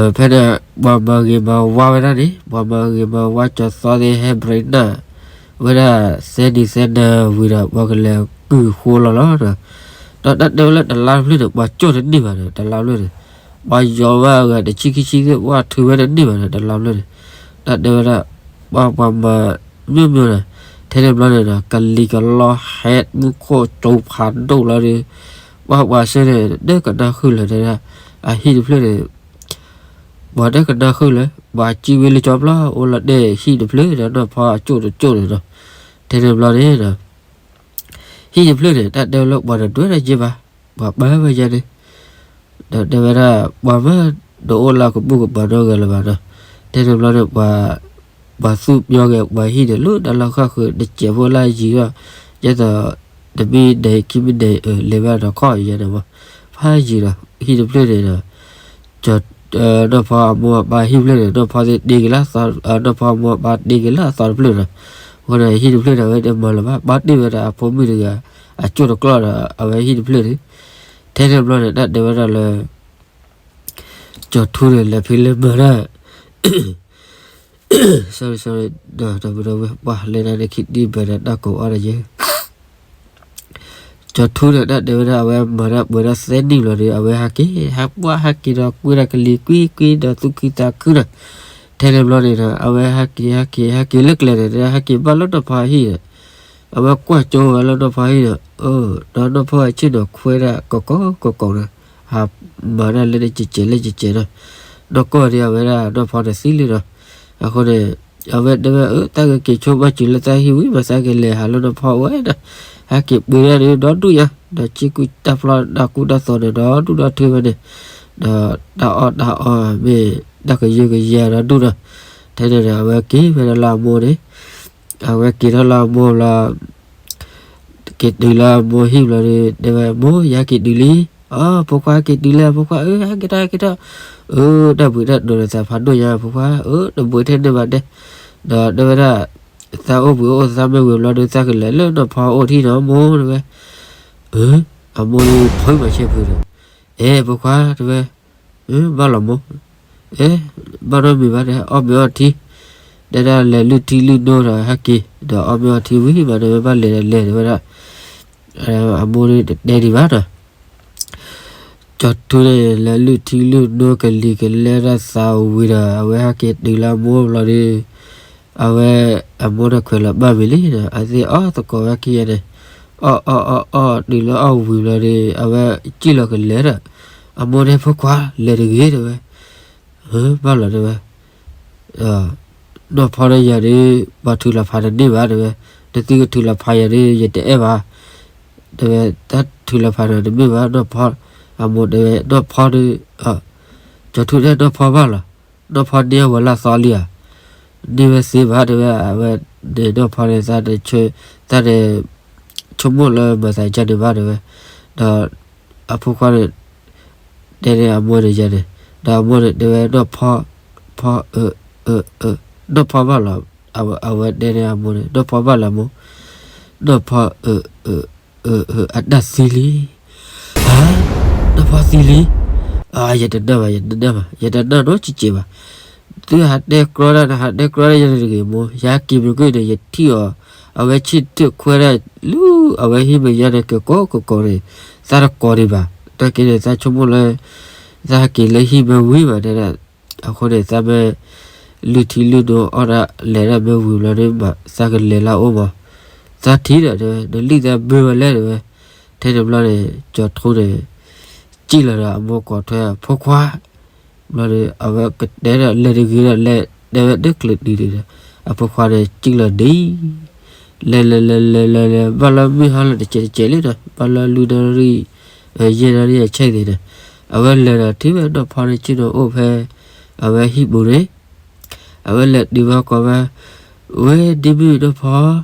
ဖဲန့ၣ် ပှၤမၤဂ့ၤမၤဝါဝဲဒၣ်န့ၣ် ပှၤမၤဂ့ၤမၤဝါကၠီၤသီသ့ၣ်ဟဲဘြဲးနၢ် ဝဲဒၣ်သၢနံၤသၢနၤဝံၤဒီး ပှၤကလဲၤကုၢ်ဃိလီၤလီၤဒီး ဒီးတၢ်တဲဝဲလၢတလါတဖျၢၣ်န့ၣ် ပှၤကၠိၣ်တန့ၢ်ဘၣ်ဒီး တလါတဖျၢၣ်န့ၣ် ပှၤယီၤဝဲအဂၤတဆံခံဆံသ့ၣ် ပှၤထုးဝဲတန့ၢ်ဘၣ်ဒီး တလါတဖျၢၣ်န့ၣ် တၢ်တဲဝဲဒၣ် ပှၤပှၤမၤ မျိုးမျိုးဒီး ထဲန့ၣ်ဘျီန့ၣ်ဒီး ကလံၤကလီဟဲမူခိၣ်ကၠိဖးဒိၣ်လီၤဒီး ပှၤပှၤဆၢန့ၣ် တကနၣ်ဃုာ်လၢၤတဲဒၣ် အဟံၣ်တဖျၢၣ်န့ၣ် ပှၤတကနၣ်ဃုာ်လၢၤ ပှၤကံဝဲလၢကၠီပျီ အိၣ်လီၤတဲာ်ဟံၣ်တဖျၢၣ်ဒီး နီၢ်ဖီအကၠိၣ်တကၠိၣ်န့ၣ်ဒီး ထဲန့ၣ်ဘျီန့ၣ်ဒီး ဟံၣ်တဖျၢၣ်န့ၣ် တၢ်တဲဝဲလၢပှၤတဒွဲၣ်တၢ်ယ့ၢ်ဘၣ် ပှၤပၢဝဲယဲန့ၣ် ဒီးတဲဝဲဒၣ် ပှၤမ့ၢ်တအိၣ်လၢကဘူၣ်ကပၤနီတဂၤလၢၤဘၣ်ဒီး ထဲန့ၣ်ဘျီန့ၣ် ပှၤသူၣ်ပျီက့ၤပှၤဟံၣ်န့ၣ် လၢတၢ်လီၢ်ဃၣ်ဃုာ်တစဲးဖိလၢယံၤဒီး ယဲသိး တမံၤဒဲးခံမံၤဒဲး လဲၤဘၣ်ဒီးခီၣ်ယဲန့ၣ်မး ဖးယံၤဒီး ဟံၣ်တဖျၢၣ်န့ၣ်ဒီး နီၢ်ဖီအမိၢ်အပၢ်ဟံၣ်တဖျၢၣ်န့ၣ် နီၢ်ဖီသ့ၣ်တ့က့ၤလၢအသီ နီၢ်ဖီအမိၢ်အပၢ်တ့က့ၤလၢအသီတဖျၢၣ်ဒီး အဃိန့ၣ် ဟံၣ်တဖျၢၣ်န့ၣ် အဝဲတမၤလၢၤဘၣ် ဘၣ်တ့ၢ်ဝဲဒၣ်အဖိမုၣ်တဂၤ အကၠိၣ်တကျီၢ်ဒီး အဝဲဟံၣ်တဖျၢၣ်န့ၣ် ထဲန့ၣ်ဘျီန့ၣ် တၢ်တဲဝဲဒၣ်လၢ ကၠီၤထူန့ၣ် လဲၤဖဲလဲၣ်မၤတၢ် sorry sorry ဒီးတၢ်ပဒီဝဲ ပှၤလဲၤဒၣ်န့ၣ်ခံဒံဘၢၣ်ဒီးတၢ်ကိးအီၤဒီးယဲ ကၠီၤထူန့ၣ် တၢ်တဲဝဲဒၣ် အဝဲမၤတၢ်ပှဲၤဒီးသၢနံၣ်လီၤဒီး အဝဲဟဲက့ၤ ဟးပှၢ်ဟဲက့ၤဒီးကွံဒၣ်ကလံၤကွံကွံဒီးသူၣ်ခုသးခုဒီး ထဲန့ၣ်ဘျီန့ၣ်ဒီး အဝဲဟဲက့ၤ ဟဲက့ၤ ဟဲက့ၤလၢကျဲန့ၣ် ဟဲက့ၤဘၣ်လၢနီၢ်ဖီဟံၣ်ဒီး အဝဲကွၢ်ကၠိဝဲလၢနီၢ်ဖီဟံၣ်ဒီး အၢ ဒီးနီၢ်ဖီအဆ့ၣ်နီၤခွဲဒၣ်ကီကီကီကီဒီး ဟးမၤတၢ်လၢန့ၣ်ကဲးကဲးလၢကဲးကဲးဒီး နီၢ်ကီၢ်ဒ်အဝဲဒၣ်နီၢ်ဖီန့ၣ်သံလံဒီး အဃိန့ၣ် အဝဲတဲဝဲ အၢ တၢ်ကက့ၤဆိဘၣ်စၢၤလၢတၢ်ဟံၣ်ဝံၤမး သးကလဲၤဟးလၢနီၢ်ဖီဝဲဒီး ဟဲက့ၤပှ့ၤဒၣ်ဒီးဒီဒူၣ်ညါ ဒီးစ့ၢ်ကီးတၢ်ဖျီတၢ်ကူတၢ်သိးန့ၣ် ဒီဒူၣ်ဒီထၢဝဲန့ၣ် ဒီးတၢ်အီၣ်တၢ်အီမ့ၢ်တၢ်ကယၢကယဲဒီဒူၣ်ဒီး ထဲန့ၣ်ဒီး အဝဲက့ၤဝဲဒၣ်လၢအမိၢ်န့ၣ် အဝဲက့ၤထီၣ်လၢအမိၢ်လီၤ က့ၤတုၤလၢအမိၢ်ဟံၣ်ဘျီဒီး တဲဝဲ မိၢ် ယဟဲက့ၤတုၤလံ, အၢ ဖိခွါဟဲက့ၤတုၤလံ ဖိခွါဧၢ ဟဲက့ၤထီၣ် ဟဲက့ၤထီၣ်, အၢ တၢ်ဘှံးတၢ်တိၤဒီးသးဖးဒိၣ်ညါ ဖိခွါဧၢ တဘှံးထဲန့ၣ်ဘၣ်တဲ, ဒီးတဲဝဲဒၣ် သးအိၣ်ဘှံးအိၣ်သးမ့ၢ်ဝံၤဘျီဒီး သးကလဲၤလၢနီၢ်ဖီအိၣ်ထံၣ်နီၤမိၢ် တဲဝဲ, အၢ အမိၢ်ဒီးဖုးမၤဆ့ၣ်ဖုးဒီး အဲ ဖိခွါ တဲဝဲ ဘၣ်လီၤမိၢ်, အဲ ဘၣ်နီတမံၤဘၣ်ဒီး အီၣ်မ့ၤအီထံ, တဲဒၣ်လဲၤလုၢ်ထံလုၢ်နိဒီးဟဲက့ၤ, ဒီးအီၣ်မ့ၤအီထံဝံၤဘၣ်ဒီး ဘၣ်လဲၤဒီးလဲၤတဲဝဲဒၣ်, အမိၢ်ဒီးတတဲဒံးဘၣ်ဒီး, ကၠီၤထူန့ၣ် လဲၤလုၢ်ထံလုၢ်နိကလံၤကလဲတၢ်သးဝံၤဒီး အဝဲဟဲက့ၤတုၤလၢအမိၢ်ဘျီဒီး အဝဲအမိၢ်ဒီးခွဲးလီၤဘၣ်မ့ၤလံဒီး အသ့ၣ်အီၣ်သကိးဝဲခံဂၤန့ၣ်, အီၣ်အီၣ်အီၣ်အီၣ်တုၤလၢအီၣ်ဝံၤဘျီဒီး အဝဲစံၣ်လီၤကလဲၤဒီး, အမိၢ်ဒီး ဖိခွါ လဲၤတဂ့ၤ တဲဝဲ, ဘၣ်လီၤ တဲဝဲ, နီၢ်ဖီဒီးယၤဒီး ပှၤထုးလီၤဖးတန့ၢ်ဘၣ် တဲဝဲ, နသုကထုးလီၤဖးယၤဒီး ယတအဲၣ်ဘၣ်, တဲဝဲ, တၢ်ထုးလီၤဖးဒီးတမ့ၢ်ဘၣ် နီၢ်ဖီ, အမိၢ်တဲဝဲ နီၢ်ဖီဒီး, ကၠီၤထူတဲ နီၢ်ဖီဘၣ်လီၤ, နီၢ်ဖီန့ၢ်အဝဲလၢအသီလံဧါ, န့ၢ်ဝဲသ့ဘၣ် တဲဝဲ, အဝဲန့ၣ်နီၢ်ဖီန့ၣ် သးန့ၣ် ဆိကမိၣ်လၢမၤသးဒ်န့ၣ်ဘၣ် တဲဝဲ, ဒီး အဖိခွါန့ၣ် တဲန့ၢ်အမိၢ်န့ၣ်ယဲန့ၣ်, ဒီးအမိၢ်န့ၣ်တဲဝဲ နီၢ်ဖီ, ဖီ, နီၢ်ဖီဘၣ်လီၤ, အဝဲတဲန့ၢ်အမိၢ်န့ၣ် နီၢ်ဖီဘၣ်လီၤမိၢ်, နီၢ်ဖီ, အတၢ်သံလံ, နီၢ်ဖီသံလံ, ယတနၢ်ဘၣ် ယတနၢ်ဘၣ် ယတနၢ်နီတစဲးဘၣ်, သုဟးတဲကြီတၢ် နဟးတဲကြီတၢ်ယၤန့ၣ်တဂ့ၤမိၢ်, ယဟဲက့ၤမနုၤက့န့ၣ် ယထံၣ်အီၤ, အဝဲဆ့ၣ်ထၢၣ်ခွဲဒၣ်လၢ အဝဲဟံၣ်မဲာ်ညါန့ၣ် ကကိးကကိးန့ၣ်, သးတကိးဒံးဘၣ်, နာ်က့န့ၣ် သးဆိကမိၣ်လၢ သးဟဲက့ၤလၢဟံၣ်မ့ၢ်ဝံၤဘၣ်တဲဒၣ်, အဃိန့ၣ် သးမ့ၢ် လုၢ်ထံလုၢ်နိအီၣ်ဒၣ်လဲၤဒၣ်မ့ၢ်ဝံၤဘျီဒီး သးကလဲၤလၢအအိၣ်မး, သးထံၣ်ဒီးတဲဝဲ နလံၣ်သးဘၢဝဲလဲၣ်တဲဝဲ, ထဲန့ၣ်ဘျီန့ၣ် ကၠီၤထူန့ၣ် စံၣ်လီၤဒီးအမိၢ်ကိးထွဲအဖိခွါ ဘျီဒီး အဝဲကတဲဒီးလဲၤတဂ့ၤဒီးလဲၤ တဲဝဲတကျၢၤတုၤန့ၣ်ဒီး အဖိခွါန့ၣ်စံၣ်လီၤဒ် လဲၤလဲၤလဲၤလဲၤလဲၤလဲၤ ဘၣ်လၢမုၢ်ဟါလီၤတစဲးတစဲးလံဒီး ဘၣ်လၢလွံၢ်နၣ်ရံၣ် ယဲၢ်နၣ်ရံၣ်အဆဲးသ့ၣ်န့ၣ် အဝဲလဲၤဒီးထံၣ်ဝဲနီၢ်ဖီန့ၣ်ဆ့ၣ်နီၤအိၣ်ဖဲ အဝဲဟံၣ်ပူၤန့ၣ် အဝဲလဲၤတုၤဘၣ်ကိးဝဲ ဝဲဒ့မုၣ်နီၢ်ဖီ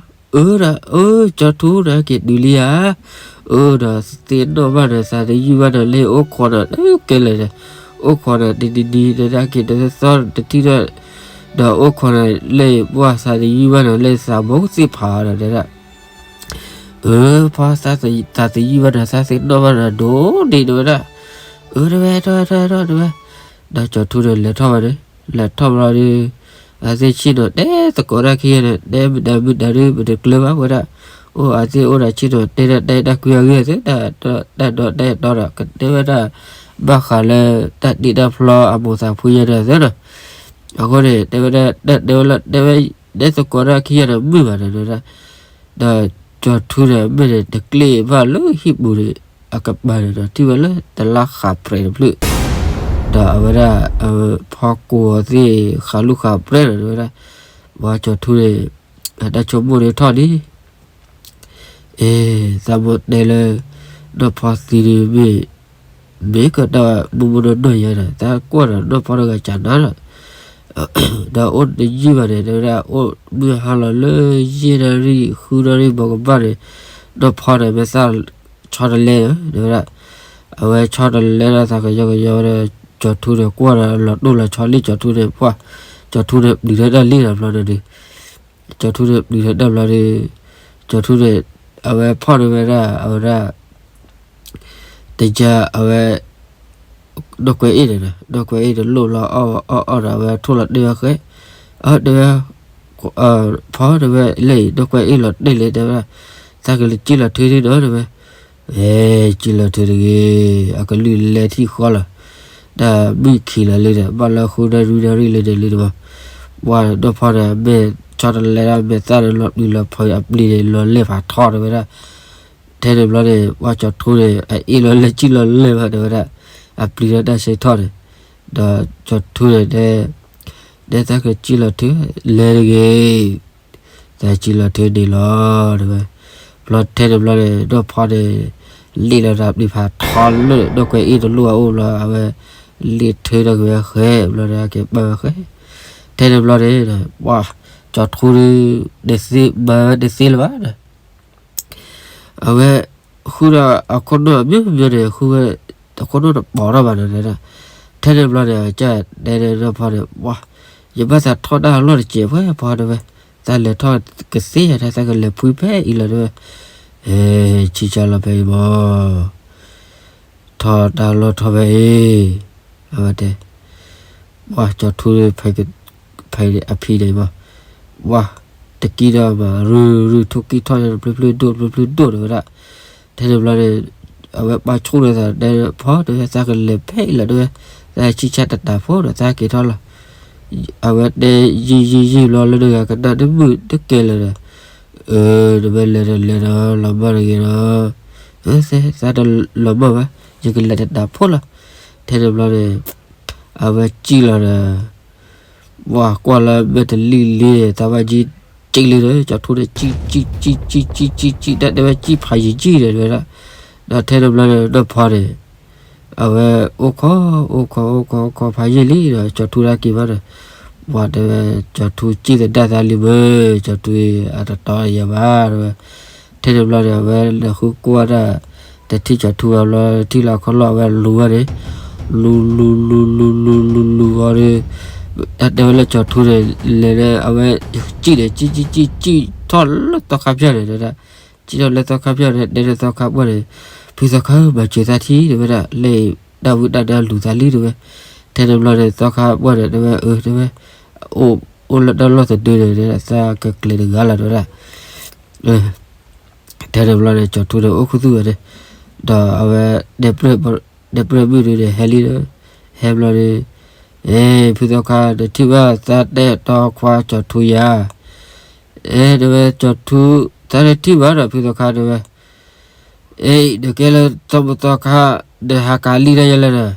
အၢဒီး အၢ ကၠီၤထူဒီးက့ၤတုၤလံဧါ, အၢဒီးသ့ၣ်နီၣ်ဘၣ်ဒီး သးတယုၢ်ဘၣ်ဒီးလၢအိၣ်ခိးဒီး ကဲလဲၣ်ဒီး အိၣ်ခိးဒီးတနံၤနံၤဒီး က့ၤတသီတထံၣ်ဒီး ဒီးအိၣ်ခိးဒီးလၢပှၢ်သးတယုၢ်ဘၣ်ဒီး လၢသးဘိသ့ၣ်ဖးဒီးတဲဒၣ် အၢ ဖီသးသးတယုၢ်ဘၣ်ဒီး သးသ့ၣ်နီၣ်ဘၣ်ဒီးဒိၣ်ဒံးတဲဝဲဒၣ်, အၢ တဲဝဲ ထီၣ်ထီၣ်ထီၣ်တဲဝဲ, ဒီးကၠီၤထူဒီးလဲၤထီၣ်ဝဲန့ၣ် လဲၤထီၣ်ဘျီဒီး အသ့ၣ်ဆ့ၣ်နီၤတဲသကိးတၢ်ခံဂၤန့ၣ် တဲမုာ်တၢ်မုာ်တၢ်ဒုး ပတကျၢၤဘၣ်ဝဲဒၣ်, အိၣ်အသ့ၣ်အိၣ်ဒီးဆ့ၣ်နီၤတဲဒၣ်တၢ်အဲၣ်တၢ်ကွံအဂ့ၢ်သ့ၣ် တၢ်ဒီးတၢ်အဲၣ်တီဒီး ကတဲဝဲဒၣ် ဘၣ်ဃးလၢတၢ်တ့တၢ်ဖျီအမိၢ်သးဖှံယဲၢ်ဒီးသ့ၣ်နီၤ, အဃိန့ၣ် တဲဝဲဒၣ် တဲဝဲလၢ တဲဝဲ တဲသကိးတၢ်ခံဂၤန့ၣ်မုာ်ဘၣ်န့ၣ်တဲဝဲဒၣ်, ဒီးကၠီၤထူန့ၣ်မ့ၢ်န့ၣ် တကျ့ဘၣ်လၢဟံၣ်ပူၤန့ၣ် အကပၤန့ၣ်ဒီး ထံၣ်ဝဲလၢတလါဃးပြဲးတဖျၢၣ်, ဒီးအဝဲဒၣ် ဖီကိးအီၤသ့ၣ် ဃးလူၢ်ဃးပြဲးဒီးတဲဝဲဒၣ်, ပှၤကၠီၤထူန့ၣ် အတၢ်ဆိကမိၣ်န့ၣ်ထီၣ်ဒံး အ့ သးမိၢ်တဲလၢ နီၢ်ဖီသံန့ၣ်မ့ၢ် မ့ၢ်ကတၢၢ်မိၢ်မိၢ်နီၢ်နီၢ်ယဲဒီး သးကွၢ်ဒီးနီၢ်ဖီတဂၤကနၤဒီး, ဒီးအိၣ်တယုၢ်ဘၣ်န့ၣ် တဲဝဲဒၣ် အိၣ်မုၢ်ဟါလီၤလၢယဲၢ်နၣ်ရံၣ်ဃုနၣ်ရံၣ်မီၤကဘၣ်န့ၣ် နီၢ်ဖီန့ၣ်မ့ၢ်သးဆီတလဲဒီး တဲဝဲဒၣ်, အဝဲဆီတလဲဒီးသးကယီကယီဒီး ကၠီၤထူန့ၣ်ကွၢ်ဒီးလီၤတိၢ်လီၤဆီလံ ကၠီၤထူန့ၣ်ပှၢ်, ကၠီၤထူန့ၣ်ပျံၤထီၣ်တၢ်လံဒီးဘျီန့ၣ်ဒီး ကၠီၤထူန့ၣ်ပျံၤထီၣ်တၢ်ဘျီဒီး ကၠီၤထူန့ၣ် အဝဲဖီၣ်န့ၢ်ဝဲဒၣ် အဝဲဒၣ် တယါအဝဲ နီၢ်ကွဲအ့ၣ်န့ၣ်ဒီး နီၢ်ကွဲအ့ၣ်န့ၣ်လိၣ်လီၤအီၣ်အီၣ်အီၣ်ဒီး အဝဲထိၣ်လီၤတဲာ်ဝဲဃဲ, အတဲဝဲ ဖီတဲဝဲလၢအံၤ နီၢ်ကွဲအ့ၣ်လီၤတဲာ်လဲၣ်တဲဝဲဒၣ်, သးကလဲၤစံၣ်လီၤထုဒ်နီၤတဲဝဲ, အဲ စံၣ်လီၤထုတဂ့ၤ, အကလုၢ်လဲၤထံၣ်ဃီလီၤ, တၢ်မုၢ်ခံးလီၤလံဒီး ဘၣ်လၢဃုနၣ်ရံၣ်နၣ်ရံၣ်လံန့ၣ်လံတဘၣ်, ပှၤနီၢ်ဖီန့ၣ် မ့ၢ်ဆီတလဲဒၣ် မ့ၢ်သၣ်န့ၣ်လီၤပျံၤလီၤဖုး အပျံၤန့ၣ်လီၤလဲၢ်ဖးထီတဲဝဲဒၣ်, ထဲန့ၣ်ဘျီန့ၣ် ပှၤကၠီၤထူန့ၣ် အအ့ၣ်လီၤလဲၤစံၣ်လီၤလဲၢ်ဘၣ်တဲဝဲဒၣ်, အပျံၤဒီးတၢ်ဆဲးထီၣ်န့ၣ်, ဒီးကၠီၤထူန့ၣ်တဲ တဲသးကစံၣ်လီၤထု လဲၤတဂ့ၤ သးစံၣ်လီၤထုန့ၣ်လီၤတဲဝဲ, ဘျီထဲန့ၣ်ဘျီန့ၣ် နီၢ်ဖီန့ၣ် လ့ၣ်လီၤတၢ်ပျံၤဖးထီလၢ နီၢ်ကွဲအ့ၣ်တလိၣ်အအိၣ်ဘျီ အဝဲ လ့ၣ်ထုဒီးက့ၤဝဲဃဲ ဘျီန့ၣ် က့ၤပာ်ဝဲဃဲ, ထဲန့ၣ်ဘျီန့ၣ် ပှၤ ကၠီၤထူန့ၣ် တသ့မၤဝဲတသ့လၢၤဘၣ်ဒီး အဝဲ ဃုဒီးအခိၣ်နူာ်အမျိုးမျိုးန့ၣ် ဃုဝဲ အခိၣ်နူာ်တပိာ်ထီၣ်ဘၣ်န့ၣ်ဒီး ထဲန့ၣ်ဘျီန့ၣ် အကတဲန့ၣ်နီၢ်ဖီန့ၣ် ပှၤ ယဘၣ်သးထီၣ်တၢ်အလီၢ်တစဲးဖဲဖီတဲဝဲ, သးလဲၤထီၣ်ကသ့ယၤ တၢ်သးကလဲၤဖှံဖဲအံၤလီၤတဲဝဲ, ဆံၣ်ကၢ်လီၤဖဲအံၤမး ထီၣ်တၢ်လီၢ်ထီၣ်ဖဲအံၤ, အဝဲတဲ ပှၤကၠီၤထူန့ၣ် ဖဲအဖံန့ၣ်မး, ပှၤ တကံၢ်ဒီးမး ရုၢ်ရုၢ်ထူၣ်ကံၢ်ထီၣ်န့ၣ် ပျုၤပျုၤဒိၣ် ပျုၤပျုၤဒိၣ်တဲဝဲဒၣ်, ထဲန့ၣ်ဘျီန့ၣ် အဝဲပာ်ဆူၣ်ဒီးသးတဲ ဖီတဲဝဲ သးကလဲၤဖဲအံၤလီၤတဲဝဲ, သးဆံၣ်ဆၣ်တတးဖိဒီး သးက့ၤထီၣ်လီၤ အဝဲတဲယံာ်ယံာ်ယံာ်ဘျီလၢတဂၤကနၣ်တမုာ်တကဲလၢၤဒီး, အၢ နမ့ၢ်လဲၤဒီးလဲၤဒီး လီၤမၢ်တဂ့ၤဒီး, သးတလီၤမၢ်ဘၣ်, ယကလဲၤတတးဖိလီၤ. ထဲန့ၣ်ဘျီန့ၣ် အဝဲစံၣ်လီၤဒီး ပှၤကွၢ်လၢမဲာ်တလံၣ်လံန့ၣ် သးဘၣ်ကံၣ်ကံၣ်လံဒီး ကၠီၤထူန့ၣ် စံၣ်စံၣ်စံၣ်စံၣ်စံၣ်စံၣ် တၢ်တဲဝဲစံၣ်ဖးယံာ်ကံၣ်ဒီးဝဲဒၣ်, ဒီးထဲန့ၣ်ဘျီန့ၣ် နီၢ်ဖီန့ၣ် အဝဲအိၣ်ခိး အိၣ်ခိး အိၣ်ခိး အိၣ်ခိးဖးယံာ်လံဒီး ကၠီၤထူတၢ်က့ၤဘၣ်ဒီး ပှၤတဲဝဲ ကၠီၤထူစံၣ်သဒၣ်သးလံမ့ၢ် ကၠီၤထူအံၤ အတတီယၤဘၣ်တဲဝဲ, ထဲန့ၣ်ဘျီန့ၣ် အဝဲလဲၤဃုကွၢ်တၢ် တထံၣ်ကၠီၤထူဘၣ်ဘျီ ထံၣ်လၢအခီၣ်လီၢ်အဝဲလူၤဝဲန့ၣ်, လူၤလူၤလူၤလူၤလူၤလူၤလူၤအီၤဒီး တၢ်တဲဝဲလၢကၠီၤထူန့ၣ် လဲၤလၢအဝဲ စံၣ်န့ၣ် စံၣ်စံၣ်စံၣ်စံၣ် ထီၣ်လၢသီခါဖၠၣ်န့ၣ် တဲဝဲဒၣ်, စံၣ်ထီၣ်လၢသီခါဖၠၣ်န့ၣ် တဲလၢသီခါပှၢ်န့ၣ်, ဖုသီခါဧၢ မၤစၢၤသးထံၣ် တဲဝဲဒၣ်, လၢတၢ်ဝံတၢ်နါလူၤသးလံ တဲဝဲ, ထဲန့ၣ်ဘျီန့ၣ် သီခါပှၢ်န့ၣ် တဲဝဲ အၢ တဲဝဲ အိၣ်လၢတၢ်လီၢ်သဒၢန့ၣ် သးကကျဲၤတဂၤလီၤ တဲဝဲဒၣ်. ထဲန့ၣ်ဘျီန့ၣ် ကၠီၤထူန့ၣ် အိၣ်ခူသူၣ်ဝဲန့ၣ်, ဒီးအဝဲ တဲပြဲၢ်မုၣ်န့ၣ် ဟဲလံဒီး ဟဲဘျီန့ၣ်, အဲ ဖုသီခါ နထံၣ်ဘၣ်သးတအဲၣ်တီခွါကၠီၤထူယၤ, အဲ တဲဝဲ ကၠီၤထူ သးတထံၣ်ဘၣ်ဒီး ဖုသီခါ တဲဝဲ, အဲ နကဲလၢသီမသီခါ နဟးကးလံတၢ်ယဲလဲၣ်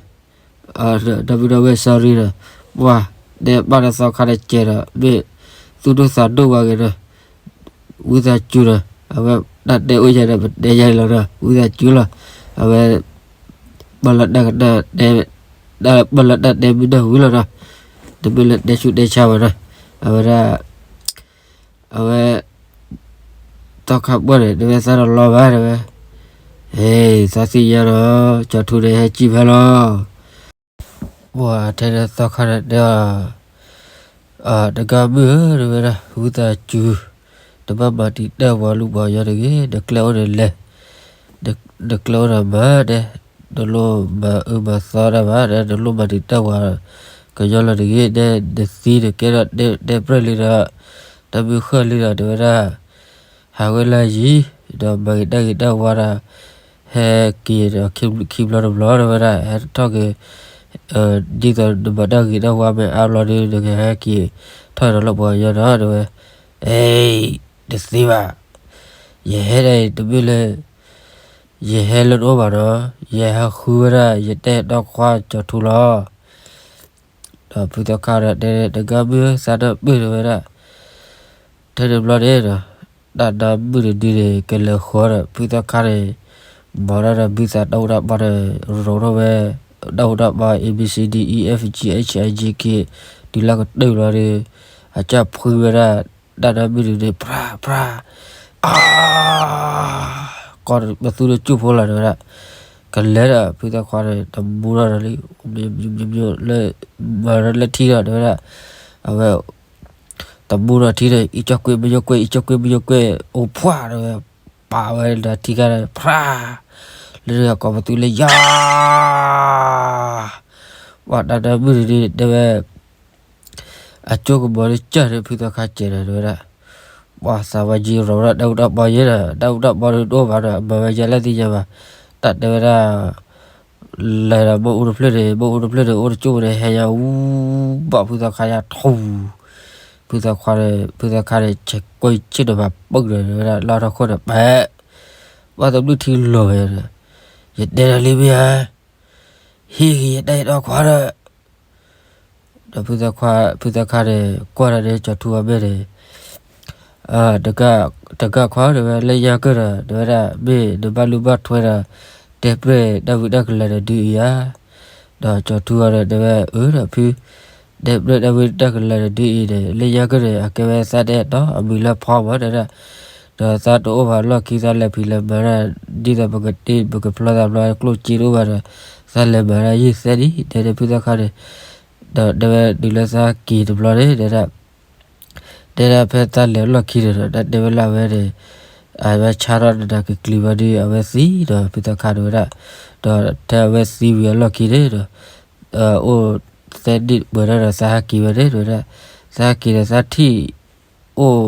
ဒီး ဒီပုၢ်ဒီဝဲၢ် sorry ဒီး ပှၤ တဲဘၣ်ဒီးသီခါဒီးကဲဒီး မ့ၢ်သူၣ်ဒိၣ်သးဒိၣ်ဝဲဂ့ၤဒီး ဝံသးစူၤဒီး အဝဲတၢ်တဲအိၣ်ယဲဒီး ပတဲယဲလီၤဒီး ဝံသးစူၤလီၤ. အဝဲ ပလီၤတၢ်ကနၣ်တဲ ပလီၤတၢ်တဲမုၢ်နၢ်ဝံၤလီၤဒီး တမ့ၢ်လၢတဲဆူၣ်တဲဆါဝဲဒီး အဝဲဒၣ် အဝဲ သီခါပှၢ်န့ၣ် တဲဝဲသးတလီၤဘၣ်တဲဝဲ, ဟဲ သးသ့ၣ်ညါဒီး ကၠီၤထူန့ၣ် ဟဲစံၣ်ဖဲလီၤ. ပှၤထဲန့ၣ်သီခါန့ၣ်တဲအီၤ, တဂၤမုၣ်ဧၢ တဲဝဲဒၣ် ဝံသးစူၤ, တဘၣ်မၤတံာ်တာ်ပှၤလူၤပှၤကညီတဂ့ၤ, နကျဲအိၣ်န့ၣ်လဲၤ, နကျဲအိၣ်န့ၣ်မၤတဲ, နလိၣ်မၤအၢမၤသီတၢ်ဘၣ်, နလိၣ်မၤတံာ်တာ်ပှၤကညီလၢၤတဂ့ၤ, နသံနကဲထီၣ်တဲပြဲၢ်လံဒီး တၢ်မုၢ်ဃၢ်လံဒီး တဲဝဲဒၣ် ဟးဝဲလၢယံၤ, ဒီးမၤဂ့ၤတၢ်ဂ့ၤတၢ်ဝါဒီး ဟဲက့ၤဒီးခံဘျီတဘျီ တဲဝဲဒၣ် ဟဲထီၣ်က့ၤ, ဒ်သိးနမၤတၢ်ဂ့ၤတၢ်ဝါမ့ၢ်အါဘျီဒီး နကဟဲက့ၤထီၣ်ဒီးလၢပှၤကညီဒီး တဲဝဲ, အဲ တသ့ဘၣ်, ယဟဲဒၣ်အံၤတမ့ၢ်လၢ ယဟဲလၢနအိၣ်ဘၣ်နီၤ, ယဟဲဃုဝဲဒၣ် ယတအဲၣ်တီခွါကၠီၤထူလီၤ. ဒီးဖုသီခါဒီးတဲ တဂၤမုၣ်သးနၢ်ပၢၢ် တဲဝဲဒၣ်, ထဲန့ၣ်ဘျီန့ၣ်ဒီး တၢ်နၢ်မုၣ်တဒုန့ၣ် ကလဲၤဃီၤဒီး ဖုသီခါန့ၣ် မၤတၢ်ဒီး ဘုသးတၢ်အိၣ်တၢ်ပီန့ၣ် ရိးထီၣ်ဝဲ တၢ်အိၣ်တၢ်ပီ A B C D E F G H I J K တုၤလၢကတၢၢ်ဘျီဒီး အစၢ်ဖှံဝဲဒၣ် တၢ်နၢ်မုၣ်တဒုန့ၣ် ဖြါဖြါ အါ ကီၢ်ပသူတစူၢ်ဖိလီၤ တဲဝဲဒၣ်, ကလဲၤဒီး ဖုသီခါန့ၣ် တမူထီၣ်ဒီးလံ လၢ မၤလၢထံဒီး တဲဝဲဒၣ်, အဝဲ တမူထီၣ်ထံဒီး အံကၠီၣ်ကွ့မ့ၢ်ကၠီၣ်ကွ့ အံကၠီၣ်ကွ့မ့ၢ်ကၠီၣ်ကွ့ အိၣ်ဖှၣ် တဲဝဲ, ပာ်ဝဲဒီးထံခါဒီး ဖြါ လၢကီၢ်ပသူလၢယၤ ပှၤတၢ်နၢ်မုၣ်တဒုန့ၣ် တဲဝဲ အကၠိကမီၤဒီးကၢၢ်န့ၣ် ဖုသီခါစဲးဒီး တဲဝဲဒၣ်, ပှၤသးဝါယံၤရိးဝဲဒၣ် တၢ်အိၣ်တၢ်ပီယဲဒီး တၢ်အိၣ်တၢ်ပီဒီးတအိၣ်ဘၣ်ဒီး အမၤဝဲယဲလၢသ့ၣ်ညါဘၣ်, တၢ်တဲဝဲဒၣ် လဲၤဒီးမ့ၣ်အူတဖျၢၣ်န့ၣ် မ့ၣ်အူတဖျၢၣ်န့ၣ် အိၣ်တကၠိၣ်န့ၣ် ဟဲယၤအူ ဘၣ်ဖုသီခါယၤထူ, ဖုသီခါန့ၣ် ဖုသီခါန့ၣ် ဆဲးကွၢ်ဆ့ၣ်နီၤဖးပၢၢ်ဒီး တဲဝဲဒၣ် လၢထီၣ်ခိၣ်န့ၣ် ပဲး ဘၣ်သဘျုၣ်ထံလီၤဝဲဒီး ယတဲနၤလံမ့ၢ်ဧါ, ဟ့ၣ်ဂ့ၤယတၢ်အဲၣ်တီခွါဒီး ဒီးဖုသီခါန့ၣ် ကွၢ်တၢ်န့ၣ် ကၠီၤထူအမဲာ်န့ၣ် တဂၤခွါ တဲဝဲ လၢညါကၢၢ်ဒီး တဲဝဲဒၣ် မ့ၢ်နဘၣ်လူၤဘၣ်ထွဲဒီး တဲပြဲၢ်တၢ်ဝံတၢ်ကလၤဒီးဒုးအံၤဧါ, ဒီးကၠီၤထူအီၤဒီး တဲဝဲ အၢ ဒီးဖု တဲပြဲၢ်တၢ်ဝံတၢ်ကလၤဒီးဒုးအံၤန့ၣ် လၢညါကၢၢ်န့ၣ် အကဲဝဲသးတအဲၣ်တီ အမံၤလၢဖီမး တဲဝဲဒၣ်, ဒီးသးတအိၣ်ဘၣ်လီၢ်ခံ သးလဲၤဖံးလဲၤမၤဒၣ် ဒ်သိးပကတ့ပကဖျီသးဘျီ ကျိၣ်စ့တအိၣ်ဘၣ်ဒီး သးလဲၤမၤဒၣ်ယံာ်သဲဒံး တဲန့ၣ်ဖုသီခါန့ၣ်, ဒီးတဲဝဲတုၤလၢသးက့ၤတဘျီန့ၣ် တဲဒၣ် တဲဒၣ်ဖဲသးလဲၤလီၢ်ခံန့ၣ်ဒီး တၢ်တဲဝဲလၢအဝဲန့ၣ် အဝဲဆါထီၣ်နတၢ်ကကျံၤဘၣ်ဒီး အဝဲသံဒီး ဖုသီခါတဲဝဲဒၣ်, ဒီးထဲအဝဲသံဝံၤအလီၢ်ခံန့ၣ်ဒီး အိၣ်သၢနံၣ်ပှဲၤထီၣ်ဒီး သးဟးက့ၤဝဲန့ၣ် တဲဝဲဒၣ်, သးဟးက့ၤဒီးသးထံၣ် အိၣ်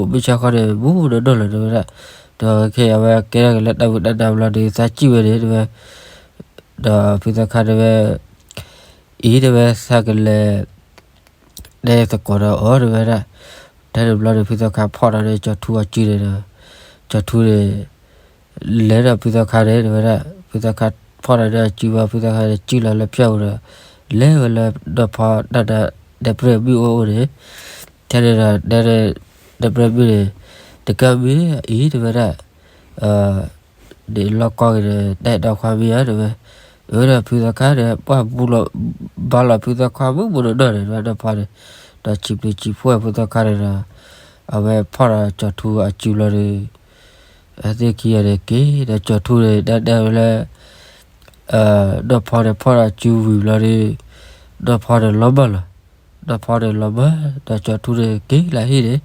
မုၢ်ဆါခီန့ၣ် မူနီၢ်နီၢ်လီၤ တဲဝဲဒၣ်, ဒီးခဲအံၤအဝဲကဲထီၣ်က့ၤလၢတၢ်ဝံတၢ်နါဘျီဒီး သးစံၣ်ဝဲန့ၣ် တဲဝဲ, ဒီးဖုသီခါတဲဝဲ အံၤ တဲဝဲ သးကလဲၤ တဲသကိးဒီးအီၤ တဲဝဲဒၣ်, ထဲန့ၣ်ဘျီန့ၣ် ဖုသီခါဖီၣ်ဒီးန့ၣ် ကၠီၤထူအစုန့ၣ်ဒီး ကၠီၤထူန့ၣ် လဲၤဒီးဖုသီခါန့ၣ် တဲဝဲဒၣ်, ဖုသီခါဖီၣ်ဒီးန့ၣ်အစုဘၣ် ဖုသီခါန့ၣ် စံၣ်လီၤလၢဖၠၣ်ပူၤဒီး လဲၤဝဲလၢဒီဖီတၢ်နါ တဲပြဲၢ်မုၣ်အိၣ်အိၣ်န့ၣ်, ထဲန့ၣ်ဒီး တဲန့ၣ် တဲပြဲၢ်မုၣ်န့ၣ် တကၢ်မ့ၢ်အံၤ တဲဝဲဒၣ် န့ၣ်လီၢ်ကီၢ်ဂ့ၤဒီး တၢ်အဲၣ်တီခွါမ့ၢ်ဧါ တဲဝဲ, အၢ ဒီးဖုသီခါဒီး ပှၢ်ဘူလီၤ ဘါလီၤဖုသီခါမုၢ်မုၢ်နီၢ်နီၢ်န့ၣ် ဒီးဖီန့ၣ်, ဒီးစံးဘျုးစံးဖှိၣ်ဖုသီခါန့ၣ်ဒီး အဝဲဖီၣ်ဒီးကၠီၤထူအစုဘျီဒီး အသ့ၣ်ခံဂၤန့ၣ်က့ၤ ဒီးကၠီၤထူန့ၣ် တၢ်တဲဝဲလၢ ဒီဖီန့ၣ်ဖီၣ်ဒီးစုဝံၤဘျီဒီး ဒီဖီန့ၣ်လီၤမၢ်လီၤ. ဒီဖီန့ၣ်လီၤမၢ် ဒီးကၠီၤထူန့ၣ်က့ၤလၢဟံၣ်န့ၣ်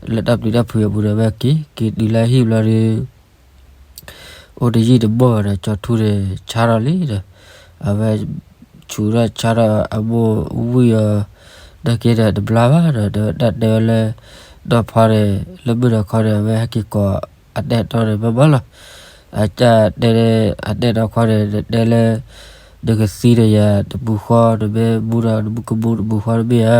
လၢတၢ်ပျံၤတၢ်ဖုးအပူၤန့ၣ် အဝဲက့ၤ က့ၤတုၤလၢဟံၣ်ဘျီဒီး အိၣ်တယံာ်တမီၢ်ဘၣ်ဒီး ကၠီၤထူန့ၣ်ဆါထီၣ်လံဒီး အဝဲဆ ဆူးထီၣ်ဆါထီၣ်အမိၢ်ဝံၣ်အီၤ နာ်က့ဒီးတဘျါဘၣ်ဒီး တၢ်တဲဝဲလၢ ဒီၣ်ဖီန့ၣ် လၢမုၢ်ဒီးခီန့ၣ် အဝဲဟဲက့ၤကိးအတဲာ်တီန့ၣ်မ့ၢ်မ့ၢ်လီၤ. အတဲ အတဲတီခီန့ၣ် တဲလၢ နကသံဒီးယၤတပူၤဃီ နမ့ၢ်မူဒီးနမူကမူတပူၤဃီတမ့ၢ်ဧါ.